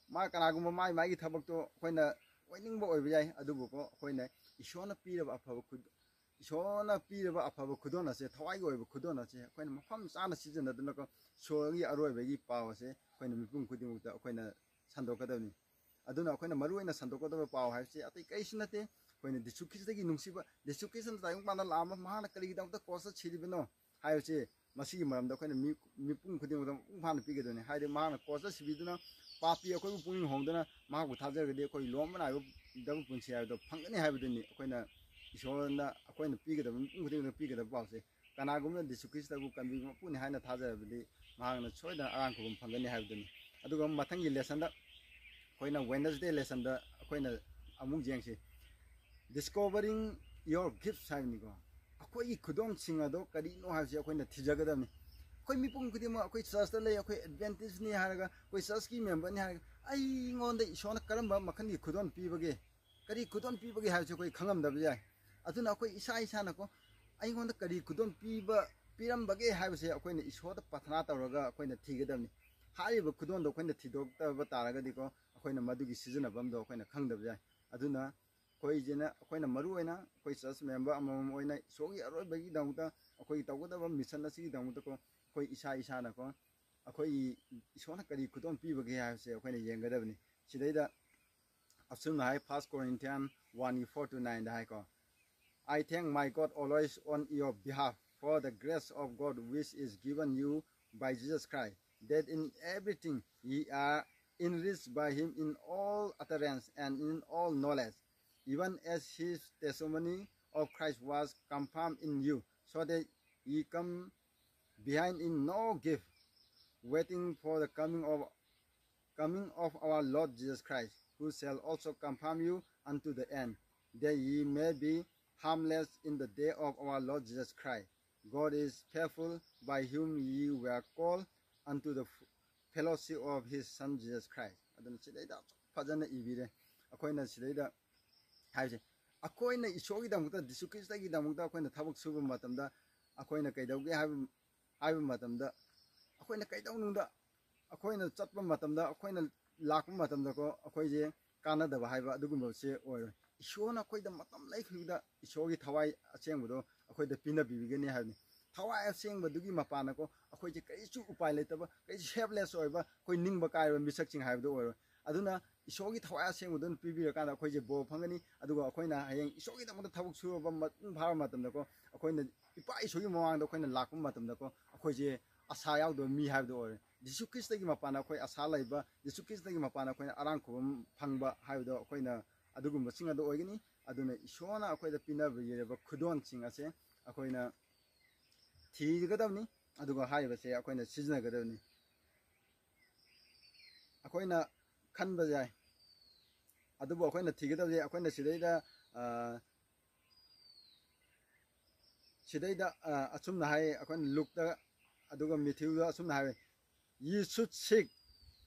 ꯃꯥ ꯀꯅꯥꯒꯨꯝꯕ ꯃꯥꯏ ꯃꯥꯒꯤ ꯊꯕꯛꯇꯣ ꯑꯩꯈꯣꯏꯅ ꯑꯣꯏꯅꯤꯡꯕ ꯑꯣꯏꯕ ꯌꯥꯏ꯫ ꯑꯗꯨꯕꯨꯀꯣ, ꯑꯩꯈꯣꯏꯅ ꯏꯁꯣꯔꯅ ꯄꯤꯔꯕ ꯑꯐꯕ ꯈꯨ-, ꯏꯁꯣꯔꯅ ꯄꯤꯔꯕ ꯑꯐꯕ ꯈꯨꯗꯣꯜ ꯑꯁꯦ, ꯊꯋꯥꯏꯒꯤ ꯑꯣꯏꯕ ꯈꯨꯗꯣꯜ ꯑꯁꯦ ꯑꯩꯈꯣꯏꯅ ꯃꯐꯝ ꯆꯥꯅ ꯁꯤꯖꯤꯟꯅꯗꯨꯅꯀꯣ, ꯏꯁꯣꯔꯒꯤ ꯑꯔꯣꯏꯕꯒꯤ ꯄꯥꯎ ꯑꯁꯦ ꯑꯩꯈꯣꯏꯅ ꯃꯤꯄꯨꯝ ꯈꯨꯗꯤꯡꯃꯛꯇ ꯑꯩꯈꯣꯏꯅ ꯁꯟꯗꯣꯛꯀꯗꯕꯅꯤ꯫ ꯑꯗꯨꯅ ꯑꯩꯈꯣꯏꯅ ꯃꯔꯨꯑꯣꯏꯅ ꯁꯟꯗꯣꯛꯀꯗꯕ ꯄꯥꯎ ꯍꯥꯏꯕꯁꯤ ꯑꯇꯩ ꯀꯔꯤꯁꯨ ꯅꯠꯇꯦ꯫ ꯑꯩꯈꯣꯏꯅ ꯖꯤꯁꯨ ꯈ꯭ꯔꯤꯁꯇꯒꯤ ꯅꯨꯡꯁꯤꯕ, ꯖꯤꯁꯨ ꯈ꯭ꯔꯤꯁꯇꯅ ꯇꯥꯏꯕꯪ ꯄꯥꯟꯗ ꯂꯥꯛꯑꯝꯕ, ꯃꯍꯥꯛꯅ ꯀꯔꯤꯒꯤꯗꯃꯛꯇ ꯀ꯭ꯔꯣꯁꯇ ꯁꯤꯔꯤꯕꯅꯣ ꯍꯥꯏꯕꯁꯤ, ꯃꯁꯤꯒꯤ ꯃꯔꯝꯗ ꯑꯩꯈꯣꯏꯅ ꯃꯤ, ꯃꯤꯄꯨꯝ ꯈꯨꯗꯤꯡꯃꯛꯇ ꯃꯄꯨꯡ ꯐꯥꯅ ꯄꯤꯒꯗꯣꯏꯅꯤ꯫ ꯍꯥꯏꯗꯤ, ꯃꯍꯥꯛꯅ ꯀ꯭ꯔꯣꯁꯇ ꯁꯤꯕꯤꯗꯨꯅ ꯄꯥꯄꯤ ꯑꯩꯈꯣꯏꯕꯨ ꯄꯨꯛꯅꯤꯡ ꯍꯣꯡꯗꯨꯅ ꯃꯍꯥꯛꯄꯨ ꯊꯥꯖꯔꯒꯗꯤ ꯑꯩꯈꯣꯏ ꯂꯣꯝꯕ ꯅꯥꯏꯕꯗꯕ ꯄꯨꯟꯁꯤ ꯍꯥꯏꯕꯗꯣ ꯐꯪꯒꯅꯤ ꯍꯥꯏꯕꯗꯨꯅꯤ꯫ ꯑꯩꯈꯣꯏꯅ ꯏꯁꯣꯔꯅ ꯑꯩꯈꯣꯏꯅ ꯄꯤꯒꯗꯕ, ꯃꯤꯄꯨꯝ ꯈꯨꯗꯤꯡꯃꯛꯇ ꯄꯤꯒꯗꯕ ꯄꯥꯎꯁꯦ꯫ ꯀꯅꯥꯒꯨꯝꯕꯅ ꯖꯤꯁꯨ ꯈ꯭ꯔꯤꯁꯇꯕꯨ ꯀꯟꯕꯤꯕ ꯃꯄꯨꯅꯤ ꯍꯥꯏꯅ ꯊꯥꯖꯔꯕꯗꯤ, ꯃꯍꯥꯛꯅ ꯁꯣꯏꯗꯅ ꯑꯔꯥꯟ ꯈꯨꯕꯝ ꯐꯪꯒꯅꯤ ꯍꯥꯏꯕꯗꯨꯅꯤ꯫ ꯑꯗꯨꯒ ꯃꯊꯪꯒꯤ lessonꯗ, ꯑꯩꯈꯣꯏꯅ Wednesday lessonꯗ ꯑꯩꯈꯣꯏꯅ ꯑꯃꯨꯛ ꯌꯦꯡꯁꯤ꯫ Discovering your gifts ꯍꯥꯏꯕꯅꯤꯀꯣ꯫ ꯑꯩꯈꯣꯏꯒꯤ ꯈꯨꯗꯣꯜꯁꯤꯡ ꯑꯗꯣ ꯀꯔꯤꯅꯣ ꯍꯥꯏꯕꯁꯤ ꯑꯩꯈꯣꯏꯅ ꯊꯤꯖꯒꯗꯕꯅꯤ꯫ ꯑꯩꯈꯣꯏ ꯃꯤꯄꯨꯝ ꯈꯨꯗꯤꯡꯃꯛ, ꯑꯩꯈꯣꯏ churchꯇ ꯂꯩ, ꯑꯩꯈꯣꯏ Adventistꯅꯤ ꯍꯥꯏꯔꯒ, ꯑꯩꯈꯣꯏ churchꯀꯤ memberꯅꯤ ꯍꯥꯏꯔꯒ, ꯑꯩꯉꯣꯟꯗ ꯏꯁꯣꯔꯅ ꯀꯔꯝꯕ ꯃꯈꯜꯒꯤ ꯈꯨꯗꯣꯜ ꯄꯤꯕꯒꯦ, ꯀꯔꯤ ꯈꯨꯗꯣꯜ ꯄꯤꯕꯒꯦ ꯍꯥꯏꯕꯁꯤ ꯑꯩꯈꯣꯏ ꯈꯪꯉꯝꯗꯕ ꯌꯥꯏ꯫ ꯑꯗꯨꯅ ꯑꯩꯈꯣꯏ ꯏꯁꯥ ꯏꯁꯥꯅꯀꯣ, ꯑꯩꯉꯣꯟꯗ ꯀꯔꯤ ꯈꯨꯗꯣꯜ ꯄꯤꯕ, ꯄꯤꯔꯝꯕꯒꯦ ꯍꯥꯏꯕꯁꯦ ꯑꯩꯈꯣꯏꯅ ꯏꯁꯣꯔꯗ ꯄ꯭ꯔꯥꯊꯅꯥ ꯇꯧꯔꯒ ꯑꯩꯈꯣꯏꯅ ꯊꯤꯒꯗꯕꯅꯤ꯫ ꯍꯥꯏꯔꯤꯕ ꯈꯨꯗꯣꯜꯗꯣ ꯑꯩꯈꯣꯏꯅ ꯊꯤꯗꯣꯛꯇꯕ ꯇꯥꯔꯒꯗꯤꯀꯣ, ꯑꯩꯈꯣꯏꯅ ꯃꯗꯨꯒꯤ ꯁꯤꯖꯤꯟꯅꯐꯝꯗꯣ ꯑꯩꯈꯣꯏꯅ ꯈꯪꯗꯕ ꯌꯥꯏ꯫ ꯑꯗꯨꯅ ꯑꯩꯈꯣꯏꯁꯤꯅ, ꯑꯩꯈꯣꯏꯅ ꯃꯔꯨ ꯑꯣꯏꯅ ꯑꯩꯈꯣꯏ church member ꯑꯃꯃꯝ ꯑꯣꯏꯅ ꯏꯁꯣꯔꯒꯤ ꯑꯔꯣꯏꯕꯒꯤꯗꯃꯛꯇ, ꯑꯩꯈꯣꯏꯒꯤ ꯇꯧꯒꯗꯕ mission ꯑꯁꯤꯒꯤꯗꯃꯛꯇꯀꯣ, ꯑꯩꯈꯣꯏ ꯏꯁꯥ ꯏꯁꯥꯅꯀꯣ, ꯑꯩꯈꯣꯏꯒꯤ ꯏꯁꯣꯔꯅ ꯀꯔꯤ ꯈꯨꯗꯣꯜ ꯄꯤꯕꯒꯦ ꯍꯥꯏꯕꯁꯦ ꯑꯩꯈꯣꯏꯅ ꯌꯦꯡꯒꯗꯕꯅꯤ꯫ ꯁꯤꯗꯩꯗ ꯑꯁꯨꯝꯅ ꯍꯥꯏ, First Corinthians one four to nine ꯗ ꯍꯥꯏꯀꯣ, "I thank my God always on your behalf for the grace of God which is given you by Jesus Christ, that in everything ye are enriched by him in all utterance and in all knowledge, even as his testimony of Christ was confirmed in you, so that ye come behind in no gift, waiting for the coming of coming of our Lord Jesus Christ, who shall also confirm you unto the end, that ye may be harmless in the day of our Lord Jesus Christ. God is faithful, by whom ye were called unto the fellowship of his Son Jesus Christ." ꯑꯗꯨꯅ ꯁꯤꯗꯩꯗ ꯐꯖꯅ ꯏꯕꯤꯔꯦ꯫ ꯑꯩꯈꯣꯏꯅ ꯁꯤꯗꯩꯗ ꯍꯥꯏꯕꯁꯦ, ꯑꯩꯈꯣꯏꯅ ꯏꯁꯣꯔꯒꯤꯗꯃꯛꯇ, ꯖꯤꯁꯨ ꯈ꯭ꯔꯤꯁꯇꯒꯤꯗꯃꯛꯇ ꯑꯩꯈꯣꯏꯅ ꯊꯕꯛ ꯁꯨꯕ ꯃꯇꯝꯗ, ꯑꯩꯈꯣꯏꯅ ꯀꯩꯗꯧꯒꯦ ꯍꯥꯏꯕ, ꯍꯥꯏꯕ ꯃꯇꯝꯗ, ꯑꯩꯈꯣꯏꯅ ꯀꯩꯗꯧꯅꯨꯡꯗ, ꯑꯩꯈꯣꯏꯅ ꯆꯠꯄ ꯃꯇꯝꯗ, ꯑꯩꯈꯣꯏꯅ ꯂꯥꯛꯄ ꯃꯇꯝꯗꯀꯣ, ꯑꯩꯈꯣꯏꯁꯦ ꯀꯥꯟꯅꯗꯕ ꯍꯥꯏꯕ ꯑꯗꯨꯒꯨꯝꯕꯁꯦ ꯑꯣꯏꯔꯣꯏ꯫ ꯏꯁꯣꯔꯅ ꯑꯩꯈꯣꯏꯗ ꯃꯇꯝ ꯂꯩꯈꯤꯕꯗ ꯏꯁꯣꯔꯒꯤ ꯊꯋꯥꯏ ꯑꯁꯦꯡꯕꯗꯣ ꯑꯩꯈꯣꯏꯗ ꯄꯤꯅꯕꯤꯒꯅꯤ ꯍꯥꯏꯕꯅꯤ꯫ ꯊꯋꯥꯏ ꯑꯁꯦꯡꯕꯗꯨꯒꯤ ꯃꯄꯥꯟꯅꯀꯣ, ꯑꯩꯈꯣꯏꯁꯦ ꯀꯔꯤꯁꯨ ꯎꯄꯥꯏ ꯂꯩꯇꯕ, ꯀꯔꯤꯁꯨ helpless ꯑꯣꯏꯕ, ꯑꯩꯈꯣꯏ ꯅꯤꯡꯕ ꯀꯥꯏꯔꯕ ꯃꯤꯁꯛꯁꯤꯡ ꯍꯥꯏꯕꯗꯣ ꯑꯣꯏꯔꯣꯏ꯫ ꯑꯗꯨꯅ ꯏꯁꯣꯔꯒꯤ ꯊꯋꯥꯏ ꯑꯁꯦꯡꯕꯗꯨꯅ ꯄꯤꯕꯤꯔꯀꯥꯟꯗ ꯑꯩꯈꯣꯏꯁꯦ ꯕꯣꯔ ꯐꯪꯒꯅꯤ꯫ ꯑꯗꯨꯒ ꯑꯩꯈꯣꯏꯅ ꯍꯌꯦꯡ ꯏꯁꯣꯔꯒꯤꯗꯃꯛꯇ ꯊꯕꯛ ꯁꯨꯔꯕ ꯃꯄꯨꯡ ꯐꯥꯔꯕ ꯃꯇꯝꯗꯀꯣ, ꯑꯩꯈꯣꯏꯅ ꯏꯄꯥ ꯏꯁꯣꯔꯒꯤ ꯃꯃꯥꯡꯗ ꯑꯩꯈꯣꯏꯅ ꯂꯥꯛꯄ ꯃꯇꯝꯗꯀꯣ, ꯑꯩꯈꯣꯏꯁꯦ ꯑꯁꯥ ꯌꯥꯎꯗꯕ ꯃꯤ ꯍꯥꯏꯕꯗꯣ ꯑꯣꯏꯔꯦ꯫ ꯖꯤꯁꯨ ꯈ꯭ꯔꯤꯁꯇꯒꯤ ꯃꯄꯥꯟꯗ ꯑꯩꯈꯣꯏ ꯑꯁꯥ ꯂꯩꯕ, ꯖꯤꯁꯨ ꯈ꯭ꯔꯤꯁꯇꯒꯤ ꯃꯄꯥꯟꯗ ꯑꯩꯈꯣꯏꯅ ꯑꯔꯥꯝ ꯈꯨꯕꯝ ꯐꯪꯕ ꯍꯥꯏꯕꯗꯣ ꯑꯩꯈꯣꯏꯅ ꯑꯗꯨꯒꯨꯝꯕꯁꯤꯡ ꯑꯗꯨ ꯑꯣꯏꯒꯅꯤ꯫ ꯑꯗꯨꯅ ꯏꯁꯣꯔꯅ ꯑꯩꯈꯣꯏꯗ ꯄꯤꯅꯕꯤꯔꯤꯕ ꯈꯨꯗꯣꯜꯁꯤꯡ ꯑꯁꯦ ꯑꯩꯈꯣꯏꯅ ꯊꯤꯒꯗꯕꯅꯤ, ꯑꯗꯨꯒ ꯍꯥꯏꯔꯤꯕꯁꯦ ꯑꯩꯈꯣꯏꯅ ꯁꯤꯖꯤꯟꯅꯒꯗꯕꯅꯤ꯫ ꯑꯩꯈꯣꯏꯅ ꯈꯟꯕ ꯌꯥꯏ, ꯑꯗꯨꯕꯨ ꯑꯩꯈꯣꯏꯅ ꯊꯤꯒꯗꯕꯁꯦ ꯑꯩꯈꯣꯏꯅ ꯁꯤꯗꯩꯗ, ꯑ, ꯁꯤꯗꯩꯗ, ꯑ, ꯑꯁꯨꯝꯅ ꯍꯥꯏ, ꯑꯩꯈꯣꯏꯅ ꯂꯨꯛꯇ ꯑꯗꯨꯒ ꯃꯦꯊ꯭ꯌꯨꯗ ꯑꯁꯨꯝꯅ ꯍꯥꯏ, "You should seek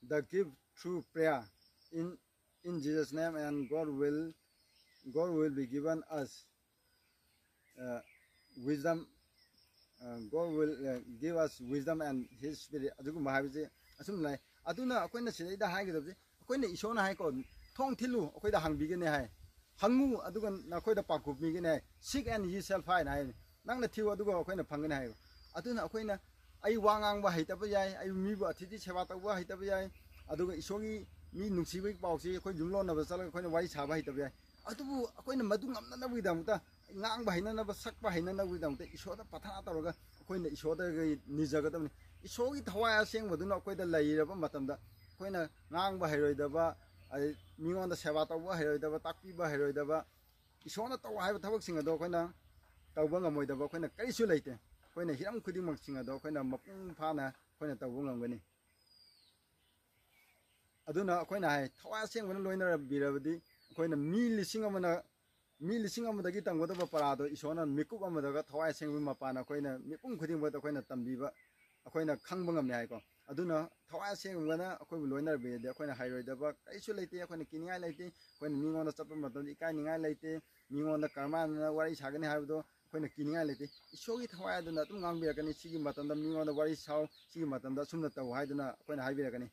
the gift through prayer in, in Jesus' name, and God will, God will be given us, uh, wisdom, uh, God will, uh, give us wisdom and his spirit." ꯑꯗꯨꯒꯨꯝꯕ ꯍꯥꯏꯕꯁꯦ ꯑꯁꯨꯝ ꯂꯩ꯫ ꯑꯗꯨꯅ ꯑꯩꯈꯣꯏꯅ ꯁꯤꯗꯩꯗ ꯍꯥꯏꯒꯗꯕꯁꯦ, ꯑꯩꯈꯣꯏꯅ ꯏꯁꯣꯔꯅ ꯍꯥꯏꯀꯣ, "ꯊꯣꯡ ꯊꯤꯜꯂꯨ, ꯑꯩꯈꯣꯏꯗ ꯍꯥꯡꯕꯤꯒꯅꯤ" ꯍꯥꯏ꯫ ꯍꯪꯉꯨ, ꯑꯗꯨꯒ ꯅꯈꯣꯏꯗ ꯄꯥꯎꯈꯨꯝ ꯄꯤꯒꯅꯤ ꯍꯥꯏ꯫ Seek and ye shall find ꯍꯥꯏ꯫ ꯅꯪꯅ ꯊꯤꯌꯨ, ꯑꯗꯨꯒ ꯑꯩꯈꯣꯏꯅ ꯐꯪꯒꯅꯤ ꯍꯥꯏꯕ꯫ ꯑꯗꯨꯅ ꯑꯩꯈꯣꯏꯅ, ꯑꯩ ꯋꯥ ꯉꯥꯡꯕ ꯍꯩꯇꯕ ꯌꯥꯏ, ꯑꯩ ꯃꯤꯕꯨ ꯑꯊꯤꯊꯤ ꯁꯦꯕꯥ ꯇꯧꯕ ꯍꯩꯇꯕ ꯌꯥꯏ, ꯑꯗꯨꯒ ꯏꯁꯣꯔꯒꯤ ꯃꯤ ꯅꯨꯡꯁꯤꯕꯒꯤ ꯄꯥꯎꯁꯤ ꯑꯩꯈꯣꯏ ꯌꯨꯝꯂꯣꯟꯅꯕ ꯆꯠꯂꯒ ꯑꯩꯈꯣꯏꯅ ꯋꯥꯔꯤ ꯁꯥꯕ ꯍꯩꯇꯕ ꯌꯥꯏ꯫ ꯑꯗꯨꯕꯨ ꯑꯩꯈꯣꯏꯅ ꯃꯗꯨ ꯉꯝꯅꯅꯕꯒꯤꯗꯃꯛꯇ, ꯉꯥꯡꯕ ꯍꯩꯅꯅꯕ, ꯁꯛꯄ ꯍꯩꯅꯅꯕꯒꯤꯗꯃꯛꯇ ꯏꯁꯣꯔꯗ ꯄ꯭ꯔꯊꯅꯥ ꯇꯧꯔꯒ ꯑꯩꯈꯣꯏꯅ ꯏꯁꯣꯔꯗꯒꯤ ꯅꯤꯖꯒꯗꯕꯅꯤ꯫ ꯏꯁꯣꯔꯒꯤ ꯊꯋꯥꯏ ꯑꯁꯦꯡꯕꯗꯨꯅ ꯑꯩꯈꯣꯏꯗ ꯂꯩꯔꯕ ꯃꯇꯝꯗ, ꯑꯩꯈꯣꯏꯅ ꯉꯥꯡꯕ ꯍꯩꯔꯣꯏꯗꯕ, ꯑꯗꯩ ꯃꯤꯉꯣꯟꯗ ꯁꯦꯕꯥ ꯇꯧꯕ ꯍꯩꯔꯣꯏꯗꯕ, ꯇꯥꯛꯄꯤꯕ ꯍꯩꯔꯣꯏꯗꯕ, ꯏꯁꯣꯔꯅ ꯇꯧ ꯍꯥꯏꯕ ꯊꯕꯛꯁꯤꯡ ꯑꯗꯣ ꯑꯩꯈꯣꯏꯅ ꯇꯧꯕ ꯉꯝꯃꯣꯏꯗꯕ ꯑꯩꯈꯣꯏꯅ ꯀꯔꯤꯁꯨ ꯂꯩꯇꯦ꯫ ꯑꯩꯈꯣꯏꯅ ꯍꯤꯔꯝ ꯈꯨꯗꯤꯡꯃꯛꯁꯤꯡ ꯑꯗꯣ ꯑꯩꯈꯣꯏꯅ ꯃꯄꯨꯡ ꯐꯥꯅ ꯑꯩꯈꯣꯏꯅ ꯇꯧꯕ ꯉꯝꯒꯅꯤ꯫ ꯑꯗꯨꯅ ꯑꯩꯈꯣꯏꯅ ꯍꯥꯏ, ꯊꯋꯥꯏ ꯑꯁꯦꯡꯕꯅ ꯂꯣꯏꯅꯔꯕꯤꯔꯕꯗꯤ, ꯑꯩꯈꯣꯏꯅ ꯃꯤ ꯂꯤꯁꯤꯡ ꯑꯃꯅ, ꯃꯤ ꯂꯤꯁꯤꯡ ꯑꯃꯗꯒꯤ ꯇꯝꯒꯗꯕ ꯄꯔꯥꯗꯣ ꯏꯁꯣꯔꯅ ꯃꯤꯀꯨꯞ ꯑꯃꯗꯒ ꯊꯋꯥꯏ ꯑꯁꯦꯡꯕꯒꯤ ꯃꯄꯥꯟꯅ ꯑꯩꯈꯣꯏꯅ ꯃꯤꯄꯨꯝ ꯈꯨꯗꯤꯡꯃꯛꯇ ꯑꯩꯈꯣꯏꯅ ꯇꯝꯕꯤꯕ, ꯑꯩꯈꯣꯏꯅ ꯈꯪꯕ ꯉꯝꯃꯤ ꯍꯥꯏꯀꯣ꯫ ꯑꯗꯨꯅ ꯊꯋꯥꯏ ꯑꯁꯦꯡꯕꯅ ꯑꯩꯈꯣꯏꯕꯨ ꯂꯣꯏꯅꯔꯕꯤꯔꯗꯤ ꯑꯩꯈꯣꯏꯅ ꯍꯩꯔꯣꯏꯗꯕ ꯀꯔꯤꯁꯨ ꯂꯩꯇꯦ, ꯑꯩꯈꯣꯏꯅ ꯀꯤꯅꯤꯡꯉꯥꯏ ꯂꯩꯇꯦ꯫ ꯑꯩꯈꯣꯏꯅ ꯃꯤꯉꯣꯟꯗ ꯆꯠꯄ ꯃꯇꯝꯗ ꯏꯀꯥꯏꯅꯤꯡꯉꯥꯏ ꯂꯩꯇꯦ꯫ ꯃꯤꯉꯣꯟꯗ ꯀꯔꯝꯍꯥꯏꯅ ꯋꯥꯔꯤ ꯁꯥꯒꯅꯤ ꯍꯥꯏꯕꯗꯣ ꯑꯩꯈꯣꯏꯅ ꯀꯤꯅꯤꯡꯉꯥꯏ ꯂꯩꯇꯦ꯫ ꯏꯁꯣꯔꯒꯤ ꯊꯋꯥꯏ ꯑꯗꯨꯅ ꯑꯗꯨꯝ ꯉꯥꯡꯕꯤꯔꯛꯀꯅꯤ꯫ ꯁꯤꯒꯤ ꯃꯇꯝꯗ ꯃꯤꯉꯣꯟꯗ ꯋꯥꯔꯤ ꯁꯥꯎ, ꯁꯤꯒꯤ ꯃꯇꯝꯗ ꯑꯁꯨꯝꯅ ꯇꯧ ꯍꯥꯏꯗꯨꯅ ꯑꯩꯈꯣꯏꯅ ꯍꯥꯏꯕꯤꯔꯛꯀꯅꯤ꯫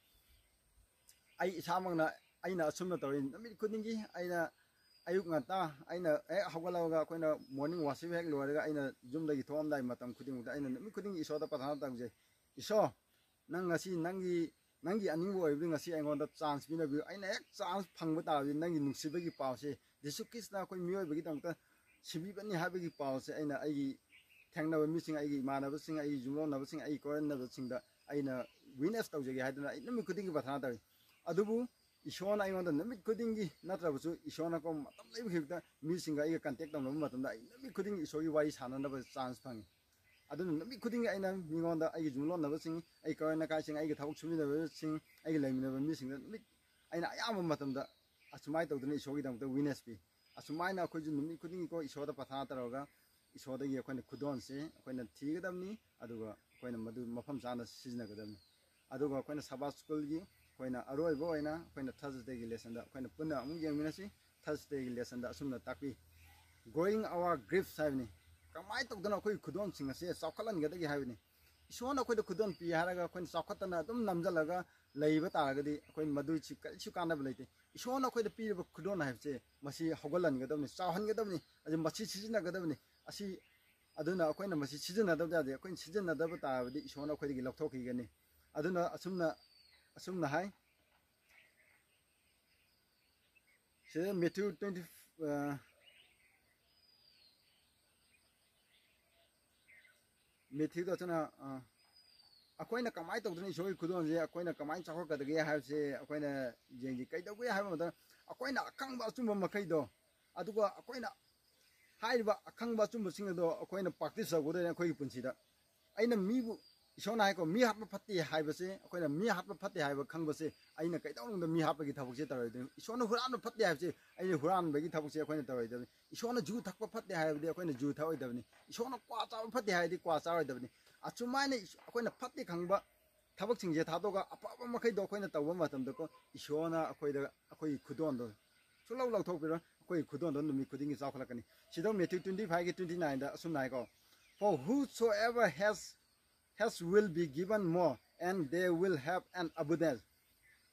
ꯑꯩ ꯏꯁꯥꯃꯛꯅ, ꯑꯩꯅ ꯑꯁꯨꯝꯅ ꯇꯧꯔꯤ꯫ ꯅꯨꯃꯤꯠ ꯈꯨꯗꯤꯡꯒꯤ ꯑꯩꯅ ꯑꯌꯨꯛ ꯉꯟꯇꯥ, ꯑꯩꯅ ꯍꯦꯛ ꯍꯧꯒꯠꯂꯛꯑꯒ, ꯑꯩꯈꯣꯏꯅ morning worship ꯍꯦꯛ ꯂꯣꯏꯔꯒ, ꯑꯩꯅ ꯌꯨꯝꯗꯒꯤ ꯊꯣꯛꯑꯝꯗꯥꯏ ꯃꯇꯝ ꯈꯨꯗꯤꯡꯃꯛꯇ ꯑꯩꯅ ꯅꯨꯃꯤꯠ ꯈꯨꯗꯤꯡꯒꯤ ꯏꯁꯣꯔꯗ ꯄ꯭ꯔꯊꯅꯥ ꯇꯧꯖꯩ꯫ ꯏꯁꯣꯔ, ꯅꯪ ꯉꯁꯤ ꯅꯪꯒꯤ, ꯅꯪꯒꯤ ꯑꯅꯤꯡꯕ ꯑꯣꯏꯕꯗꯨ ꯉꯁꯤ ꯑꯩꯉꯣꯟꯗ chance ꯄꯤꯅꯕꯤꯌꯨ꯫ ꯑꯩꯅ ꯍꯦꯛ chance ꯐꯪꯕ ꯇꯥꯔꯗꯤ ꯅꯪꯒꯤ ꯅꯨꯡꯁꯤꯕꯒꯤ ꯄꯥꯎꯁꯦ, ꯖꯤꯁꯨ ꯈ꯭ꯔꯤꯁꯇꯅ ꯑꯩꯈꯣꯏ ꯃꯤꯑꯣꯏꯕꯒꯤꯗꯃꯛꯇ ꯁꯤꯕꯤꯕꯅꯤ ꯍꯥꯏꯕꯒꯤ ꯄꯥꯎꯁꯦ ꯑꯩꯅ ꯑꯩꯒꯤ ꯊꯦꯡꯅꯕ ꯃꯤꯁꯤꯡ, ꯑꯩꯒꯤ ꯏꯃꯥꯟꯅꯕꯁꯤꯡ, ꯑꯩꯒꯤ ꯌꯨꯝꯂꯣꯟꯅꯕꯁꯤꯡ, ꯑꯩꯒꯤ ꯀꯣꯏꯔꯣꯟꯅꯕꯁꯤꯡꯗ ꯑꯩꯅ witness ꯇꯧꯖꯒꯦ ꯍꯥꯏꯗꯨꯅ ꯑꯩ ꯅꯨꯃꯤꯠ ꯈꯨꯗꯤꯡꯒꯤ ꯄ꯭ꯔꯊꯅꯥ ꯇꯧꯏ꯫ ꯑꯗꯨꯕꯨ ꯏꯁꯣꯔꯅ ꯑꯩꯉꯣꯟꯗ ꯅꯨꯃꯤꯠ ꯈꯨꯗꯤꯡꯒꯤ ꯅꯠꯇ꯭ꯔꯕꯁꯨ ꯏꯁꯣꯔꯅꯀꯣ ꯃꯇꯝ ꯂꯩꯕ ꯈꯨꯗꯤꯡꯗ ꯃꯤꯁꯤꯡꯒ ꯑꯩꯒ contact ꯇꯧꯅꯕ ꯃꯇꯝꯗ ꯑꯩ ꯅꯨꯃꯤꯠ ꯈꯨꯗꯤꯡꯒꯤ ꯏꯁꯣꯔꯒꯤ ꯋꯥꯔꯤ ꯁꯥꯟꯅꯅꯕ chance ꯐꯪꯉꯤ꯫ ꯑꯗꯨꯅ ꯅꯨꯃꯤꯠ ꯈꯨꯗꯤꯡꯒꯤ ꯑꯩꯅ ꯃꯤꯉꯣꯟꯗ, ꯑꯩꯒꯤ ꯌꯨꯝꯂꯣꯟꯅꯕꯁꯤꯡ, ꯑꯩꯒꯤ ꯀꯔꯣꯏ ꯅꯀꯥꯏꯁꯤꯡ, ꯑꯩꯒꯤ ꯊꯕꯛ ꯁꯨꯃꯤꯟꯅꯕꯁꯤꯡ, ꯑꯩꯒꯤ ꯂꯩꯃꯤꯟꯅꯕ ꯃꯤꯁꯤꯡꯗ ꯅꯨꯃꯤꯠ, ꯑꯩꯅ ꯑꯌꯥꯝꯕ ꯃꯇꯝꯗ ꯑꯁꯨꯃꯥꯏꯅ ꯇꯧꯗꯅ ꯏꯁꯣꯔꯒꯤꯗꯃꯛꯇ witness ꯄꯤ꯫ ꯑꯁꯨꯃꯥꯏꯅ ꯑꯩꯈꯣꯏꯁꯨ ꯅꯨꯃꯤꯠ ꯈꯨꯗꯤꯡꯒꯤꯀꯣ ꯏꯁꯣꯔꯗ ꯄ꯭ꯔꯊꯅꯥ ꯇꯧꯔꯒ ꯏꯁꯣꯔꯗꯒꯤ ꯑꯩꯈꯣꯏꯅ ꯈꯨꯗꯣꯜꯁꯦ ꯑꯩꯈꯣꯏꯅ ꯊꯤꯒꯗꯕꯅꯤ, ꯑꯗꯨꯒ ꯑꯩꯈꯣꯏꯅ ꯃꯗꯨ ꯃꯐꯝ ꯆꯥꯅ ꯁꯤꯖꯤꯟꯅꯒꯗꯕꯅꯤ꯫ ꯑꯗꯨꯒ ꯑꯩꯈꯣꯏꯅ ꯁꯕꯥꯠ ꯁ꯭ꯀꯨꯜꯒꯤ ꯑꯩꯈꯣꯏꯅ ꯑꯔꯣꯏꯕ ꯑꯣꯏꯅ ꯑꯩꯈꯣꯏꯅ Thursdayꯒꯤ lessonꯗ ꯑꯩꯈꯣꯏꯅ ꯄꯨꯟꯅ ꯑꯃꯨꯛ ꯌꯦꯡꯃꯤꯟꯅꯁꯤ꯫ Thursdayꯒꯤ lessonꯗ ꯑꯁꯨꯝꯅ ꯇꯥꯛꯄꯤ, Growing our gifts ꯍꯥꯏꯕꯅꯤ꯫ ꯀꯃꯥꯏꯅ ꯇꯧꯗꯅ ꯑꯩꯈꯣꯏꯒꯤ ꯈꯨꯗꯣꯜꯁꯤꯡ ꯑꯁꯦ ꯆꯥꯎꯈꯠꯍꯟꯒꯗꯒꯦ ꯍꯥꯏꯕꯅꯤ꯫ ꯏꯁꯣꯔꯅ ꯑꯩꯈꯣꯏꯗ ꯈꯨꯗꯣꯜ ꯄꯤ ꯍꯥꯏꯔꯒ ꯑꯩꯈꯣꯏꯅ ꯆꯥꯎꯈꯠꯇꯅ ꯑꯗꯨꯝ ꯅꯝꯁꯤꯜꯂꯒ ꯂꯩꯕ ꯇꯥꯔꯒꯗꯤ ꯑꯩꯈꯣꯏ ꯃꯗꯨꯁꯤ ꯀꯔꯤꯁꯨ ꯀꯥꯟꯅꯕ ꯂꯩꯇꯦ꯫ ꯏꯁꯣꯔꯅ ꯑꯩꯈꯣꯏꯗ ꯄꯤꯔꯤꯕ ꯈꯨꯗꯣꯜ ꯍꯥꯏꯕꯁꯦ ꯃꯁꯤ ꯍꯧꯒꯠꯍꯟꯒꯗꯕꯅꯤ, ꯆꯥꯎꯍꯟꯒꯗꯕꯅꯤ, ꯑꯗꯨ ꯃꯁꯤ ꯁꯤꯖꯤꯟꯅꯒꯗꯕꯅꯤ꯫ ꯑꯁꯤ, ꯑꯗꯨꯅ ꯑꯩꯈꯣꯏꯅ ꯃꯁꯤ ꯁꯤꯖꯤꯟꯅꯗꯕ ꯌꯥꯗꯦ꯫ ꯑꯩꯈꯣꯏꯅ ꯁꯤꯖꯤꯟꯅꯗꯕ ꯇꯥꯔꯕꯗꯤ ꯏꯁꯣꯔꯅ ꯑꯩꯈꯣꯏꯗꯒꯤ ꯂꯧꯊꯣꯛꯈꯤꯒꯅꯤ꯫ ꯑꯗꯨꯅ ꯑꯁꯨꯝꯅ, ꯑꯁꯨꯝꯅ ꯍꯥꯏ꯫ ꯁꯤꯗ ꯃꯦꯊ꯭ꯌꯨ ꯇ꯭ꯋꯦꯟꯇꯤ, ꯑ, ꯃꯦꯊ꯭ꯌꯨꯗ ꯑꯗꯨꯅ, ꯑ, ꯑꯩꯈꯣꯏꯅ ꯀꯃꯥꯏꯅ ꯇꯧꯗꯅ ꯏꯁꯣꯔꯒꯤ ꯈꯨꯗꯣꯜꯁꯦ ꯑꯩꯈꯣꯏꯅ ꯀꯃꯥꯏꯅ ꯆꯥꯎꯈꯠꯀꯗꯒꯦ ꯍꯥꯏꯕꯁꯦ ꯑꯩꯈꯣꯏꯅ ꯌꯦꯡꯁꯤ꯫ ꯀꯩꯗꯧꯒꯦ ꯍꯥꯏꯕ ꯃꯇꯝꯗ, ꯑꯩꯈꯣꯏꯅ ꯑꯈꯪꯕ ꯑꯆꯨꯝꯕ ꯃꯈꯩꯗꯣ, ꯑꯗꯨꯒ ꯑꯩꯈꯣꯏꯅ ꯍꯥꯏꯔꯤꯕ ꯑꯈꯪꯕ ꯑꯆꯨꯝꯕꯁꯤꯡ ꯑꯗꯣ ꯑꯩꯈꯣꯏꯅ ꯄ꯭ꯔꯥꯛꯇꯤꯁ ꯇꯧꯒꯗꯣꯏꯅꯦ ꯑꯩꯈꯣꯏꯒꯤ ꯄꯨꯟꯁꯤꯗ꯫ ꯑꯩꯅ ꯃꯤꯕꯨ, ꯏꯁꯣꯔꯅ ꯍꯥꯏꯀꯣ, ꯃꯤ ꯍꯥꯠꯄ ꯐꯠꯇꯦ ꯍꯥꯏꯕꯁꯦ, ꯑꯩꯈꯣꯏꯅ ꯃꯤ ꯍꯥꯠꯄ ꯐꯠꯇꯦ ꯍꯥꯏꯕ ꯈꯪꯕꯁꯦ, ꯑꯩꯅ ꯀꯩꯗꯧꯅꯨꯡꯗ ꯃꯤ ꯍꯥꯠꯄꯒꯤ ꯊꯕꯛꯁꯦ ꯇꯧꯔꯣꯏꯗꯣꯏꯅꯤ꯫ ꯏꯁꯣꯔꯅ ꯍꯨꯔꯥꯟꯕ ꯐꯠꯇꯦ ꯍꯥꯏꯕꯁꯦ, ꯑꯩꯅ ꯍꯨꯔꯥꯟꯕꯒꯤ ꯊꯕꯛꯁꯦ ꯑꯩꯈꯣꯏꯅ ꯇꯧꯔꯣꯏꯗꯕꯅꯤ꯫ ꯏꯁꯣꯔꯅ ꯌꯨ ꯊꯛꯄ ꯐꯠꯇꯦ ꯍꯥꯏꯕꯗꯤ ꯑꯩꯈꯣꯏꯅ ꯌꯨ ꯊꯛꯑꯣꯏꯗꯕꯅꯤ꯫ ꯏꯁꯣꯔꯅ ꯀ꯭ꯋꯥ ꯆꯥꯕ ꯐꯠꯇꯦ ꯍꯥꯏꯔꯗꯤ ꯀ꯭ꯋꯥ ꯆꯥꯔꯣꯏꯗꯕꯅꯤ꯫ ꯑꯁꯨꯃꯥꯏꯅ ꯏꯁ-, ꯑꯩꯈꯣꯏꯅ ꯐꯠꯇꯦ ꯈꯪꯕ ꯊꯕꯛꯁꯤꯡꯁꯦ ꯊꯥꯗꯣꯛꯑꯒ ꯑꯐꯕ ꯃꯈꯩꯗꯣ ꯑꯩꯈꯣꯏꯅ ꯇꯧꯕ ꯃꯇꯝꯗꯀꯣ, ꯏꯁꯣꯔꯅ ꯑꯩꯈꯣꯏꯗ, ꯑꯩꯈꯣꯏꯒꯤ ꯈꯨꯗꯣꯜꯗꯣ ꯁꯨꯡꯂꯧ ꯂꯧꯊꯣꯛꯄꯤꯔꯣꯏ꯫ ꯑꯩꯈꯣꯏꯒꯤ ꯈꯨꯗꯣꯜꯗꯣ ꯅꯨꯃꯤꯠ ꯈꯨꯗꯤꯡꯒꯤ ꯆꯥꯎꯈꯠꯂꯛꯀꯅꯤ꯫ ꯁꯤꯗ ꯃꯦꯊ꯭ꯌꯨ twenty five ꯒꯤ twenty nine ꯗ ꯑꯁꯨꯝꯅ ꯍꯥꯏꯀꯣ, "For whosoever has, has will be given more, and they will have an abundance.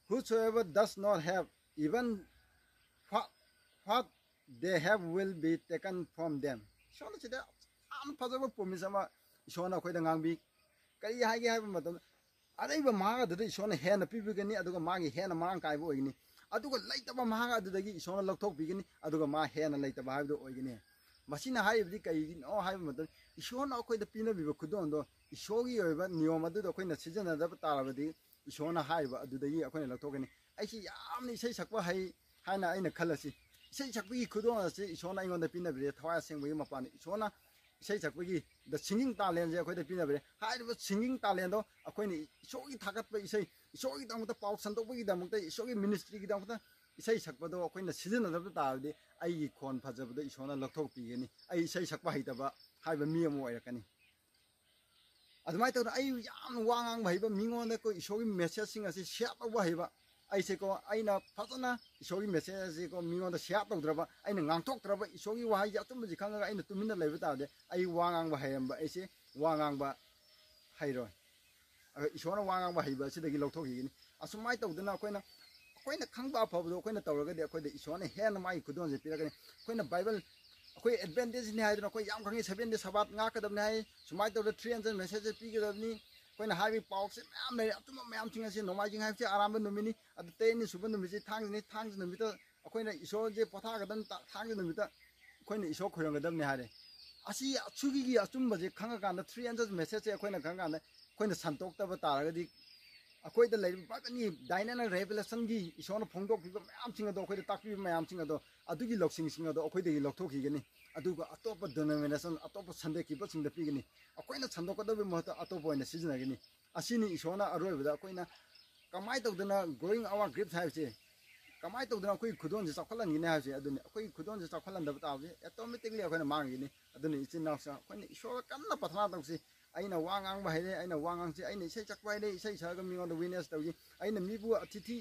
Whosoever does not have, even what, what they have will be taken from them." ꯏꯁꯣꯔꯅ ꯁꯤꯗ ꯌꯥꯝꯅ ꯐꯖꯕ promise ꯑꯃ ꯏꯁꯣꯔꯅ ꯑꯩꯈꯣꯏꯗ ꯉꯥꯡꯕꯤ꯫ ꯀꯔꯤ ꯍꯥꯏꯒꯦ ꯍꯥꯏꯕ ꯃꯇꯝꯗ, ꯑꯔꯩꯕ ꯃꯥꯒꯗꯨꯗ ꯏꯁꯣꯔꯅ ꯍꯦꯟꯅ ꯄꯤꯕꯤꯒꯅꯤ, ꯑꯗꯨꯒ ꯃꯥꯒꯤ ꯍꯦꯟꯅ ꯃꯔꯥꯡ ꯀꯥꯏꯕ ꯑꯣꯏꯒꯅꯤ꯫ ꯑꯗꯨꯒ ꯂꯩꯇꯕ ꯃꯥꯒ ꯑꯗꯨꯗꯒꯤ ꯏꯁꯣꯔꯅ ꯂꯧꯊꯣꯛꯄꯤꯒꯅꯤ, ꯑꯗꯨꯒ ꯃꯥ ꯍꯦꯟꯅ ꯂꯩꯇꯕ ꯍꯥꯏꯕꯗꯨ ꯑꯣꯏꯒꯅꯤ꯫ ꯃꯁꯤꯅ ꯍꯥꯏꯔꯤꯕꯗꯤ ꯀꯩꯒꯤꯅꯣ ꯍꯥꯏꯕ ꯃꯇꯝꯗ, ꯏꯁꯣꯔꯅ ꯑꯩꯈꯣꯏꯗ ꯄꯤꯅꯕꯤꯕ ꯈꯨꯗꯣꯜꯗꯣ, ꯏꯁꯣꯔꯒꯤ ꯑꯣꯏꯕ ꯅꯤꯌꯣꯝ ꯑꯗꯨꯗ ꯑꯩꯈꯣꯏꯅ ꯁꯤꯖꯤꯟꯅꯗꯕ ꯇꯥꯔꯕꯗꯤ, ꯏꯁꯣꯔꯅ ꯍꯥꯏꯔꯤꯕ ꯑꯗꯨꯗꯒꯤ ꯑꯩꯈꯣꯏꯅ ꯂꯧꯊꯣꯛꯀꯅꯤ꯫ ꯑꯩꯁꯤ ꯌꯥꯝꯅ ꯏꯁꯩ ꯁꯛꯄ ꯍꯩ ꯍꯥꯏꯅ ꯑꯩꯅ ꯈꯜꯂꯁꯤ꯫ ꯏꯁꯩ ꯁꯛꯄꯒꯤ ꯈꯨꯗꯣꯜ ꯑꯁꯤ ꯏꯁꯣꯔꯅ ꯑꯩꯉꯣꯟꯗ ꯄꯤꯅꯕꯤꯔꯦ, ꯊꯋꯥꯏ ꯑꯁꯦꯡꯕꯒꯤ ꯃꯄꯥꯟꯗ ꯏꯁꯣꯔꯅ ꯏꯁꯩ ꯁꯛꯄꯒꯤ, the singing talent ꯁꯦ ꯑꯩꯈꯣꯏꯗ ꯄꯤꯅꯕꯤꯔꯦ꯫ ꯍꯥꯏꯔꯤꯕ singing talent ꯗꯣ ꯑꯩꯈꯣꯏꯅ ꯏꯁꯣꯔꯒꯤ ꯊꯥꯒꯠꯄ ꯏꯁꯩ, ꯏꯁꯣꯔꯒꯤꯗꯃꯛꯇ ꯄꯥꯎ ꯁꯟꯗꯣꯛꯄꯒꯤꯗꯃꯛꯇ, ꯏꯁꯣꯔꯒꯤ ministry ꯒꯤꯗꯃꯛꯇ ꯏꯁꯩ ꯁꯛꯄꯗꯣ ꯑꯩꯈꯣꯏꯅ ꯁꯤꯖꯤꯟꯅꯗꯕ ꯇꯥꯔꯗꯤ, ꯑꯩꯒꯤ ꯈꯣꯟ ꯐꯖꯕꯗꯣ ꯏꯁꯣꯔꯅ ꯂꯧꯊꯣꯛꯄꯤꯒꯅꯤ꯫ ꯑꯩ ꯏꯁꯩ ꯁꯛꯄ ꯍꯩꯇꯕ ꯍꯥꯏꯕ ꯃꯤ ꯑꯃ ꯑꯣꯏꯔꯛꯀꯅꯤ꯫ ꯑꯗꯨꯃꯥꯏꯅ ꯇꯧꯗꯅ ꯑꯩ ꯌꯥꯝꯅ ꯋꯥ ꯉꯥꯡꯕ ꯍꯩꯕ, ꯃꯤꯉꯣꯟꯗ ꯑꯩꯈꯣꯏ ꯏꯁꯣꯔꯒꯤ message ꯁꯤꯡ ꯑꯁꯤ share ꯇꯧꯕ ꯍꯩꯕ, ꯑꯩꯁꯦꯀꯣ, ꯑꯩꯅ ꯐꯖꯅ ꯏꯁꯣꯔꯒꯤ message ꯑꯁꯤꯀꯣ ꯃꯤꯉꯣꯟꯗ share ꯇꯧꯗ꯭ꯔꯕ, ꯑꯩꯅ ꯉꯥꯡꯊꯣꯛꯇ꯭ꯔꯕ, ꯏꯁꯣꯔꯒꯤ ꯋꯥꯍꯩꯁꯦ ꯑꯆꯨꯝꯕꯁꯤ ꯈꯪꯉꯒ ꯑꯩꯅ ꯇꯨꯃꯤꯟꯅ ꯂꯩꯕ ꯇꯥꯔꯗꯤ, ꯑꯩ ꯋꯥ ꯉꯥꯡꯕ ꯍꯩꯔꯝꯕ ꯑꯩꯁꯦ ꯋꯥ ꯉꯥꯡꯕ ꯍꯩꯔꯣꯏ꯫ ꯑꯗꯣ ꯏꯁꯣꯔꯅ ꯋꯥ ꯉꯥꯡꯕ ꯍꯩꯕ ꯑꯁꯤꯗꯒꯤ ꯂꯧꯊꯣꯛꯈꯤꯒꯅꯤ꯫ ꯑꯁꯨꯃꯥꯏꯅ ꯇꯧꯗꯅ ꯑꯩꯈꯣꯏꯅ ꯑꯩꯈꯣꯏꯅ ꯈꯪꯕ ꯑꯐꯕꯗꯣ ꯑꯩꯈꯣꯏꯅ ꯇꯧꯔꯒꯗꯤ ꯑꯩꯈꯣꯏꯗ ꯏꯁꯣꯔꯅ ꯍꯦꯟꯅ ꯃꯥꯒꯤ ꯈꯨꯗꯣꯜꯁꯦ ꯄꯤꯔꯛꯀꯅꯤ꯫ ꯑꯩꯈꯣꯏꯅ ꯕꯥꯏꯕꯜ, ꯑꯩꯈꯣꯏ ꯑꯦꯗꯚꯦꯟꯇꯦꯖꯅꯤ ꯍꯥꯏꯗꯅ ꯑꯩꯈꯣꯏ ꯌꯥꯝ ꯈꯪꯉꯤ, ꯁꯚꯦꯟ ꯗꯦ ꯁꯕꯥꯠ ꯉꯥꯛꯀꯗꯕꯅꯤ ꯍꯥꯏ, ꯁꯨꯃꯥꯏꯅ ꯇꯧꯗꯅ ꯊ꯭ꯔꯤ ꯍꯟꯗ꯭ꯔꯦꯗ ꯃꯦꯁꯦꯖꯁꯦ ꯄꯤꯒꯗꯕꯅꯤ꯫ ꯑꯩꯈꯣꯏꯅ ꯍꯥꯏꯕꯒꯤ ꯄꯥꯎꯁꯦ ꯃꯌꯥꯝ ꯂꯩꯔꯦ꯫ ꯑꯆꯨꯝꯕ ꯃꯌꯥꯝꯁꯤꯡ ꯑꯁꯤ, ꯅꯣꯡꯃꯥꯏꯖꯤꯡ ꯍꯥꯏꯕꯁꯤ ꯑꯔꯥꯟꯕ ꯅꯨꯃꯤꯠꯅꯤ, ꯑꯗꯨ ꯇꯔꯦꯠꯅꯤ ꯁꯨꯕ ꯅꯨꯃꯤꯠꯁꯤ ꯊꯥꯡꯖꯅꯤ, ꯊꯥꯡꯖ ꯅꯨꯃꯤꯠꯇ ꯑꯩꯈꯣꯏꯅ ꯏꯁꯣꯔꯁꯦ ꯄꯣꯊꯥꯒꯗꯕꯅꯤ, ꯊꯥꯡꯖ ꯅꯨꯃꯤꯠꯇ ꯑꯩꯈꯣꯏꯅ ꯏꯁꯣꯔ ꯈꯣꯏꯔꯝꯒꯗꯕꯅꯤ ꯍꯥꯏꯔꯦ꯫ ꯑꯁꯤ ꯑꯁꯤꯒꯤ ꯑꯆꯨꯝꯕꯁꯦ ꯈꯪꯉꯀꯥꯟꯗ, ꯊ꯭ꯔꯤ ꯍꯟꯗ꯭ꯔꯦꯗ ꯃꯦꯁꯦꯖꯁꯦ ꯑꯩꯈꯣꯏꯅ ꯈꯪꯉꯀꯥꯟꯗ, ꯑꯩꯈꯣꯏꯅ ꯁꯟꯗꯣꯛꯇꯕ ꯇꯥꯔꯒꯗꯤ, ꯑꯩꯈꯣꯏꯗ ꯂꯩꯔꯤꯕ ꯕꯥꯏꯕꯜꯒꯤ ꯗꯥꯏꯅꯦꯅ ꯔꯦꯚꯦꯂꯦꯁꯟꯒꯤ ꯏꯁꯣꯔꯅ ꯐꯣꯡꯗꯣꯛꯄꯤꯕ ꯃꯌꯥꯝꯁꯤꯡ ꯑꯗꯣ, ꯑꯩꯈꯣꯏꯗ ꯇꯥꯛꯄꯤꯕ ꯃꯌꯥꯝꯁꯤꯡ ꯑꯗꯣ, ꯑꯗꯨꯒꯤ ꯂꯧꯁꯤꯡꯁꯤꯡ ꯑꯗꯣ ꯑꯩꯈꯣꯏꯗꯒꯤ ꯂꯧꯊꯣꯛꯈꯤꯒꯅꯤ꯫ ꯑꯗꯨꯒ ꯑꯇꯣꯞꯄ ꯗꯤꯅꯣꯃꯤꯅꯦꯁꯟ, ꯑꯇꯣꯞꯄ ꯁꯟꯗꯦ ꯀꯤꯄꯔꯁꯤꯡꯗ ꯄꯤꯒꯅꯤ꯫ ꯑꯩꯈꯣꯏꯅ ꯁꯟꯗꯣꯛꯀꯗꯕꯒꯤ ꯃꯍꯨꯠꯇ ꯑꯇꯣꯞꯄ ꯑꯣꯏꯅ ꯁꯤꯖꯤꯟꯅꯒꯅꯤ꯫ ꯑꯁꯤꯅꯤ ꯏꯁꯣꯔꯅ ꯑꯔꯣꯏꯕꯗ ꯑꯩꯈꯣꯏꯅ ꯀꯃꯥꯏꯅ ꯇꯧꯗꯅ growing our gift ꯍꯥꯏꯕꯁꯦ, ꯀꯃꯥꯏꯅ ꯇꯧꯗꯅ ꯑꯩꯈꯣꯏꯒꯤ ꯈꯨꯗꯣꯜꯁꯦ ꯆꯥꯎꯈꯠꯍꯟꯒꯅꯤ ꯍꯥꯏꯕꯁꯦ ꯑꯗꯨꯅꯤ꯫ ꯑꯩꯈꯣꯏꯒꯤ ꯈꯨꯗꯣꯜꯁꯦ ꯆꯥꯎꯈꯠꯍꯟꯗꯕ ꯇꯥꯕꯁꯦ ꯑꯣꯇꯣꯃꯦꯇꯤꯛꯂꯤ ꯑꯩꯈꯣꯏꯅ ꯃꯥꯡꯈꯤꯅꯤ꯫ ꯑꯗꯨꯅ ꯏꯆꯤꯟ ꯏꯅꯥꯎꯁꯤꯡ, ꯑꯩꯈꯣꯏꯅ ꯏꯁꯣꯔꯒ ꯀꯟꯅ ꯄ꯭ꯔꯊꯅꯥ ꯇꯧꯁꯤ꯫ ꯑꯩꯅ ꯋꯥ ꯉꯥꯡꯕ ꯍꯩꯔꯦ, ꯑꯩꯅ ꯋꯥ ꯉꯥꯡꯁꯤ, ꯑꯩꯅ ꯏꯁꯩ ꯁꯛꯄ ꯍꯩꯔꯦ, ꯏꯁꯩ ꯁꯛꯑꯒ ꯃꯤꯉꯣꯟꯗ ꯋꯤꯠꯅꯦꯁ ꯇꯧꯁꯤ, ꯑꯩꯅ ꯃꯤꯕꯨ ꯑꯇꯤꯊꯤ,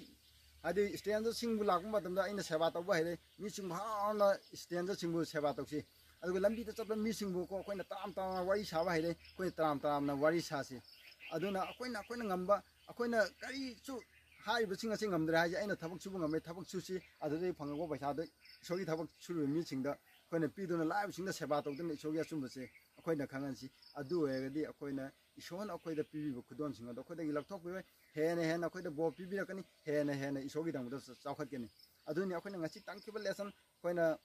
ꯍꯥꯏꯗꯤ ꯏꯁꯇ꯭ꯔꯦꯟꯖꯔꯁꯤꯡꯕꯨ ꯂꯥꯛꯄ ꯃꯇꯝꯗ ꯑꯩꯅ ꯁꯦꯕꯥ ꯇꯧꯕ ꯍꯩꯔꯦ, ꯃꯤꯁꯤꯡꯕꯨ ꯍꯔꯥꯎꯅ ꯏꯁꯇ꯭ꯔꯦꯟꯖꯔꯁꯤꯡꯕꯨ ꯁꯦꯕꯥ ꯇꯧꯁꯤ꯫ ꯑꯗꯨꯒ ꯂꯝꯕꯤꯗ ꯆꯠꯄ ꯃꯤꯁꯤꯡꯕꯨ ꯀꯣ, ꯑꯩꯈꯣꯏꯅ ꯇꯔꯥꯝ ꯇꯔꯥꯝꯅ ꯋꯥꯔꯤ ꯁꯥꯕ ꯍꯩꯔꯦ, ꯑꯩꯈꯣꯏꯅ ꯇꯔꯥꯝ ꯇꯔꯥꯝꯅ ꯋꯥꯔꯤ ꯁꯥꯁꯤ꯫ ꯑꯗꯨꯅ ꯑꯩꯈꯣꯏꯅ, ꯑꯩꯈꯣꯏꯅ ꯉꯝꯕ, ꯑꯩꯈꯣꯏꯅ ꯀꯔꯤꯁꯨ ꯍꯥꯏꯔꯤꯕꯁꯤꯡ ꯑꯁꯤ ꯉꯝꯗ꯭ꯔꯦ ꯍꯥꯏꯁꯦ, ꯑꯩꯅ ꯊꯕꯛ ꯁꯨꯕ ꯉꯝꯃꯦ, ꯊꯕꯛ ꯁꯨꯁꯤ, ꯑꯗꯨꯗꯒꯤ ꯐꯪꯉꯛꯄ ꯄꯩꯁꯥꯗꯣ ꯏꯁꯣꯔꯒꯤ ꯊꯕꯛ ꯁꯨꯔꯤꯕ ꯃꯤꯁꯤꯡꯗ ꯑꯩꯈꯣꯏꯅ ꯄꯤꯗꯨꯅ, ꯂꯥꯏꯔꯕꯁꯤꯡꯗ ꯁꯦꯕꯥ ꯇꯧꯗꯨꯅ ꯏꯁꯣꯔꯒꯤ ꯑꯆꯨꯝꯕꯁꯦ ꯑꯩꯈꯣꯏꯅ ꯈꯪꯍꯟꯁꯤ꯫ ꯑꯗꯨ ꯑꯣꯏꯔꯒꯗꯤ ꯑꯩꯈꯣꯏꯅ ꯏꯁꯣꯔꯅ ꯑꯩꯈꯣꯏꯗ ꯄꯤꯕꯤꯕ ꯈꯨꯗꯣꯜꯁꯤꯡ ꯑꯗꯣ ꯑꯩꯈꯣꯏꯗꯒꯤ ꯂꯧꯊꯣꯛꯄꯤꯔꯣꯏ, ꯍꯦꯟꯅ ꯍꯦꯟꯅ ꯑꯩꯈꯣꯏꯗ ꯕꯣꯔ ꯄꯤꯕꯤꯔꯛꯀꯅꯤ, ꯍꯦꯟꯅ ꯍꯦꯟꯅ ꯏꯁꯣꯔꯒꯤꯗꯃꯛꯇ ꯆꯥꯎꯈꯠꯀꯅꯤ꯫ ꯑꯗꯨꯅꯤ ꯑꯩꯈꯣꯏꯅ ꯉꯁꯤ ꯇꯝꯈꯤꯕ ꯂꯦꯁꯟ, ꯑꯩꯈꯣꯏꯅ,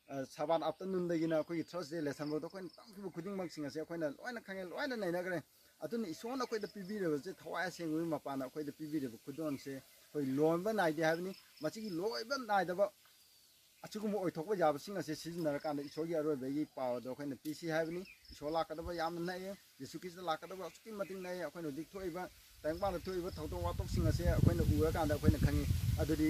ꯑ, ꯁꯕꯥꯠ ꯑꯥꯐꯇꯔꯅꯨꯟꯗꯒꯤꯅ ꯑꯩꯈꯣꯏꯒꯤ ꯊꯔꯁꯗꯦ ꯂꯦꯁꯟ ꯐꯥꯎꯗ ꯑꯩꯈꯣꯏꯅ ꯇꯝꯈꯤꯕ ꯈꯨꯗꯤꯡꯃꯛꯁꯤꯡ ꯑꯁꯦ ꯑꯩꯈꯣꯏꯅ ꯂꯣꯏꯅ ꯈꯪꯉꯦ, ꯂꯣꯏꯅ ꯅꯩꯅꯈ꯭ꯔꯦ꯫ ꯑꯗꯨꯅ ꯏꯁꯣꯔꯅ ꯑꯩꯈꯣꯏꯗ ꯄꯤꯕꯤꯔꯕꯁꯦ, ꯊꯋꯥꯏ ꯑꯁꯦꯡꯕꯒꯤ ꯃꯄꯥꯟꯗ ꯑꯩꯈꯣꯏꯗ ꯄꯤꯕꯤꯔꯤꯕ ꯈꯨꯗꯣꯜꯁꯦ ꯑꯩꯈꯣꯏ ꯂꯣꯏꯕ ꯅꯥꯏꯗꯦ ꯍꯥꯏꯕꯅꯤ꯫ ꯃꯁꯤꯒꯤ ꯂꯣꯏꯕ ꯅꯥꯏꯗꯕ ꯑꯁꯤꯒꯨꯝꯕ ꯑꯣꯏꯊꯣꯛꯄ ꯌꯥꯕꯁꯤꯡ ꯑꯁꯦ ꯁꯤꯖꯤꯟꯅꯔꯀꯥꯟꯗ ꯏꯁꯣꯔꯒꯤ ꯑꯔꯣꯏꯕꯒꯤ ꯄꯥꯎ ꯑꯗꯣ ꯑꯩꯈꯣꯏꯅ ꯄꯤꯁꯤ ꯍꯥꯏꯕꯅꯤ꯫ ꯏꯁꯣꯔ ꯂꯥꯛꯀꯗꯕ ꯌꯥꯝꯅ ꯅꯛꯑꯦ꯫ ꯖꯤꯁꯨ ꯈ꯭ꯔꯤꯁꯇ ꯂꯥꯛꯀꯗꯕ ꯑꯁꯨꯛꯀꯤ ꯃꯇꯤꯛ ꯅꯛꯑꯦ꯫ ꯑꯩꯈꯣꯏꯅ ꯍꯧꯖꯤꯛ ꯊꯣꯛꯏꯕ, ꯇꯥꯏꯕꯪꯄꯥꯟꯗ ꯊꯣꯛꯏꯕ ꯊꯧꯗꯣꯛ ꯋꯥꯊꯣꯛꯁꯤꯡ ꯑꯁꯦ ꯑꯩꯈꯣꯏꯅ ꯎꯔꯀꯥꯟꯗ ꯑꯩꯈꯣꯏꯅ ꯈꯪꯉꯤ꯫ ꯑꯗꯨꯗꯤ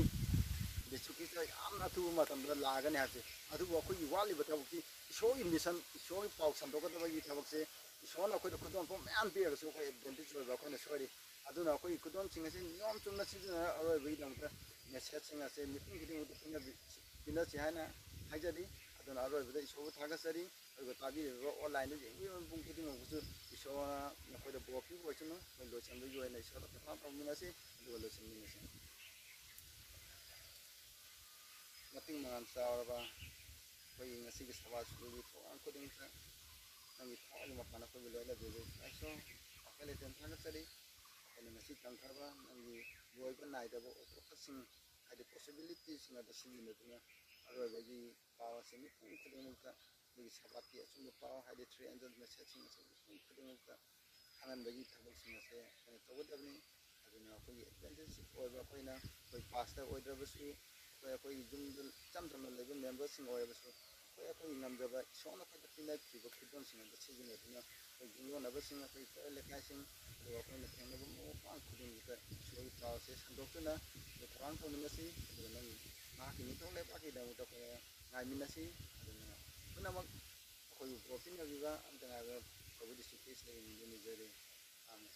ꯖꯤꯁꯨ ꯈ꯭ꯔꯤꯁꯇ ꯌꯥꯝꯅ ꯑꯊꯨꯕ ꯃꯇꯝꯗ ꯂꯥꯛꯑꯒꯅꯤ ꯍꯥꯏꯕꯁꯦ꯫ ꯑꯗꯨꯕꯨ ꯑꯩꯈꯣꯏꯒꯤ ꯋꯥꯠꯂꯤꯕ ꯊꯕꯛꯇꯤ ꯏꯁꯣꯔꯒꯤ ꯃꯤꯁꯟ, ꯏꯁꯣꯔꯒꯤ ꯄꯥꯎ ꯁꯟꯗꯣꯛꯀꯗꯕꯒꯤ ꯊꯕꯛꯁꯦ ꯏꯁꯣꯔꯅ ꯑꯩꯈꯣꯏꯗ ꯈꯨꯗꯣꯜꯄꯣꯠ ꯃꯌꯥꯝ ꯄꯤꯔꯒꯁꯨ ꯑꯩꯈꯣꯏ ꯑꯦꯗꯚꯦꯟꯇꯦꯖ ꯑꯣꯏꯕ ꯑꯩꯈꯣꯏꯅ ꯁꯣꯏꯔꯤ꯫ ꯑꯗꯨꯅ ꯑꯩꯈꯣꯏꯒꯤ ꯈꯨꯗꯣꯜꯁꯤꯡ ꯑꯁꯤ ꯅꯤꯌꯣꯝ ꯆꯨꯝꯅ ꯁꯤꯖꯤꯟꯅꯔ ꯑꯔꯣꯏꯕꯒꯤꯗꯃꯛꯇ ꯃꯦꯁꯦꯖꯁꯤꯡ ꯑꯁꯦ ꯃꯤꯄꯨꯝ ꯈꯨꯗꯤꯡꯃꯛꯇ ꯄꯤꯅꯕꯤ-, ꯄꯤꯅꯁꯤ ꯍꯥꯏꯅ ꯍꯥꯏꯖꯔꯤ꯫ ꯑꯗꯨꯅ ꯑꯔꯣꯏꯕꯗ ꯏꯁꯣꯔꯕꯨ ꯊꯥꯒꯠꯆꯔꯤ꯫ ꯑꯗꯨꯒ ꯇꯥꯕꯤꯔꯤꯕ ꯑꯣꯟꯂꯥꯏꯟꯗ ꯌꯦꯡꯕꯤꯔꯤꯕ ꯃꯤꯄꯨꯝ ꯈꯨꯗꯤꯡꯃꯛꯄꯨꯁꯨ ꯏꯁꯣꯔꯅ ꯅꯈꯣꯏꯗ ꯕꯣꯔ ꯄꯤꯕ ꯑꯣꯏꯁꯅꯨ꯫ ꯑꯩꯈꯣꯏ ꯂꯣꯏꯁꯤꯟꯕꯒꯤ ꯑꯣꯏꯅ ꯏꯁꯣꯔꯗ ꯄ꯭ꯔꯊꯅꯥ ꯇꯧꯃꯤꯟꯅꯁꯤ, ꯑꯗꯨꯒ ꯂꯣꯏꯁꯤꯟꯃꯤꯟꯅꯁꯤ꯫ ꯃꯇꯤꯡ ꯃꯉꯥꯜ ꯆꯥꯎꯔꯕ ꯑꯩꯈꯣꯏꯒꯤ ꯉꯁꯤꯒꯤ ꯁꯚꯥ ꯁꯤꯗꯒꯤ ꯊꯧꯔꯥꯡ ꯈꯨꯗꯤꯡꯃꯛꯇ ꯅꯪꯒꯤ ꯊꯋꯥꯏꯒꯤ ꯃꯄꯥꯟ ꯑꯩꯈꯣꯏꯕꯨ ꯂꯣꯏꯅꯕꯤꯕ ꯏꯁꯣꯔ ꯋꯥꯈꯜ ꯂꯩꯇꯦꯡ ꯊꯥꯒꯠꯆꯔꯤ꯫ ꯑꯩꯈꯣꯏꯅ ꯉꯁꯤ ꯇꯝꯈ꯭ꯔꯕ ꯅꯪꯒꯤ ꯂꯣꯏꯕ ꯅꯥꯏꯗꯕ ꯑꯣꯏꯊꯣꯛꯄꯁꯤꯡ, ꯍꯥꯏꯗꯤ possibilityꯁꯤꯡ ꯑꯗꯨ ꯁꯤꯖꯤꯟꯅꯗꯨꯅ ꯑꯔꯣꯏꯕꯒꯤ ꯄꯥꯎ ꯑꯁꯤ ꯃꯤꯄꯨꯝ ꯈꯨꯗꯤꯡꯃꯛꯇ ꯑꯩꯈꯣꯏꯒꯤ ꯁꯚꯥꯀꯤ ꯑꯆꯨꯝꯕ ꯄꯥꯎ, ꯍꯥꯏꯗꯤ three angel messageꯁꯤꯡ ꯑꯁꯤ ꯃꯤꯄꯨꯝ ꯈꯨꯗꯤꯡꯃꯛꯇ ꯈꯪꯍꯟꯕꯒꯤ ꯊꯕꯛꯁꯤꯡ ꯑꯁꯦ ꯑꯩꯈꯣꯏꯅ ꯇꯧꯒꯗꯕꯅꯤ꯫ ꯑꯗꯨꯅ ꯑꯩꯈꯣꯏꯒꯤ Adventist ꯑꯣꯏꯕ ꯑꯩꯈꯣꯏꯅ, ꯑꯩꯈꯣꯏ pastor ꯑꯣꯏꯗ꯭ꯔꯕꯁꯨ, ꯑꯩꯈꯣꯏ, ꯑꯩꯈꯣꯏꯒꯤ ꯌꯨꯝꯗ ꯏꯆꯝ ꯆꯝꯅ ꯂꯩꯕ memberꯁꯤꯡ ꯑꯣꯏꯔꯕꯁꯨ, ꯑꯩꯈꯣꯏ, ꯑꯩꯈꯣꯏꯒꯤ ꯉꯝꯖꯕ ꯏꯁꯣꯔꯅ ꯑꯩꯈꯣꯏꯗ ꯄꯤꯅꯈꯤꯕ ꯈꯨꯗꯣꯜꯁꯤꯡ ꯑꯗꯨ ꯁꯤꯖꯤꯟꯅꯗꯨꯅ ꯑꯩꯈꯣꯏ ꯌꯨꯝꯂꯣꯟꯅꯕꯁꯤꯡ, ꯑꯩꯈꯣꯏ ꯀꯩꯔꯣꯜ ꯂꯩꯀꯥꯏꯁꯤꯡ, ꯑꯗꯨꯒ ꯑꯩꯈꯣꯏꯅ ꯊꯦꯡꯅꯕ ꯃꯑꯣꯡ ꯃꯄꯥꯡ ꯈꯨꯗꯤꯡꯃꯛꯇ ꯏꯁꯣꯔꯒꯤ ꯄꯥꯎꯁꯦ ꯁꯟꯗꯣꯛꯇꯨꯅ ꯑꯩꯈꯣꯏ ꯊꯧꯔꯥꯡ ꯇꯧꯃꯤꯟꯅꯁꯤ꯫ ꯑꯗꯨꯒ ꯅꯪꯒꯤ ꯃꯍꯥꯛꯀꯤ ꯅꯤꯡꯊꯧ ꯂꯩꯕꯥꯛꯀꯤꯗꯃꯛꯇ ꯑꯩꯈꯣꯏꯅ ꯉꯥꯏꯃꯤꯟꯅꯁꯤ꯫ ꯑꯗꯨꯅ ꯄꯨꯝꯅꯃꯛ ꯑꯩꯈꯣꯏꯕꯨ ꯄꯨꯔꯛꯄꯤꯅꯕꯤꯕ ꯑꯝꯇ ꯉꯥꯏꯕ ꯄ꯭ꯔꯚꯨ ꯖꯤꯁꯨ ꯈ꯭ꯔꯤꯁꯇꯒꯤ ꯃꯤꯡꯗ ꯅꯤꯖꯔꯤ꯫ ꯑꯥꯃꯦꯟ꯫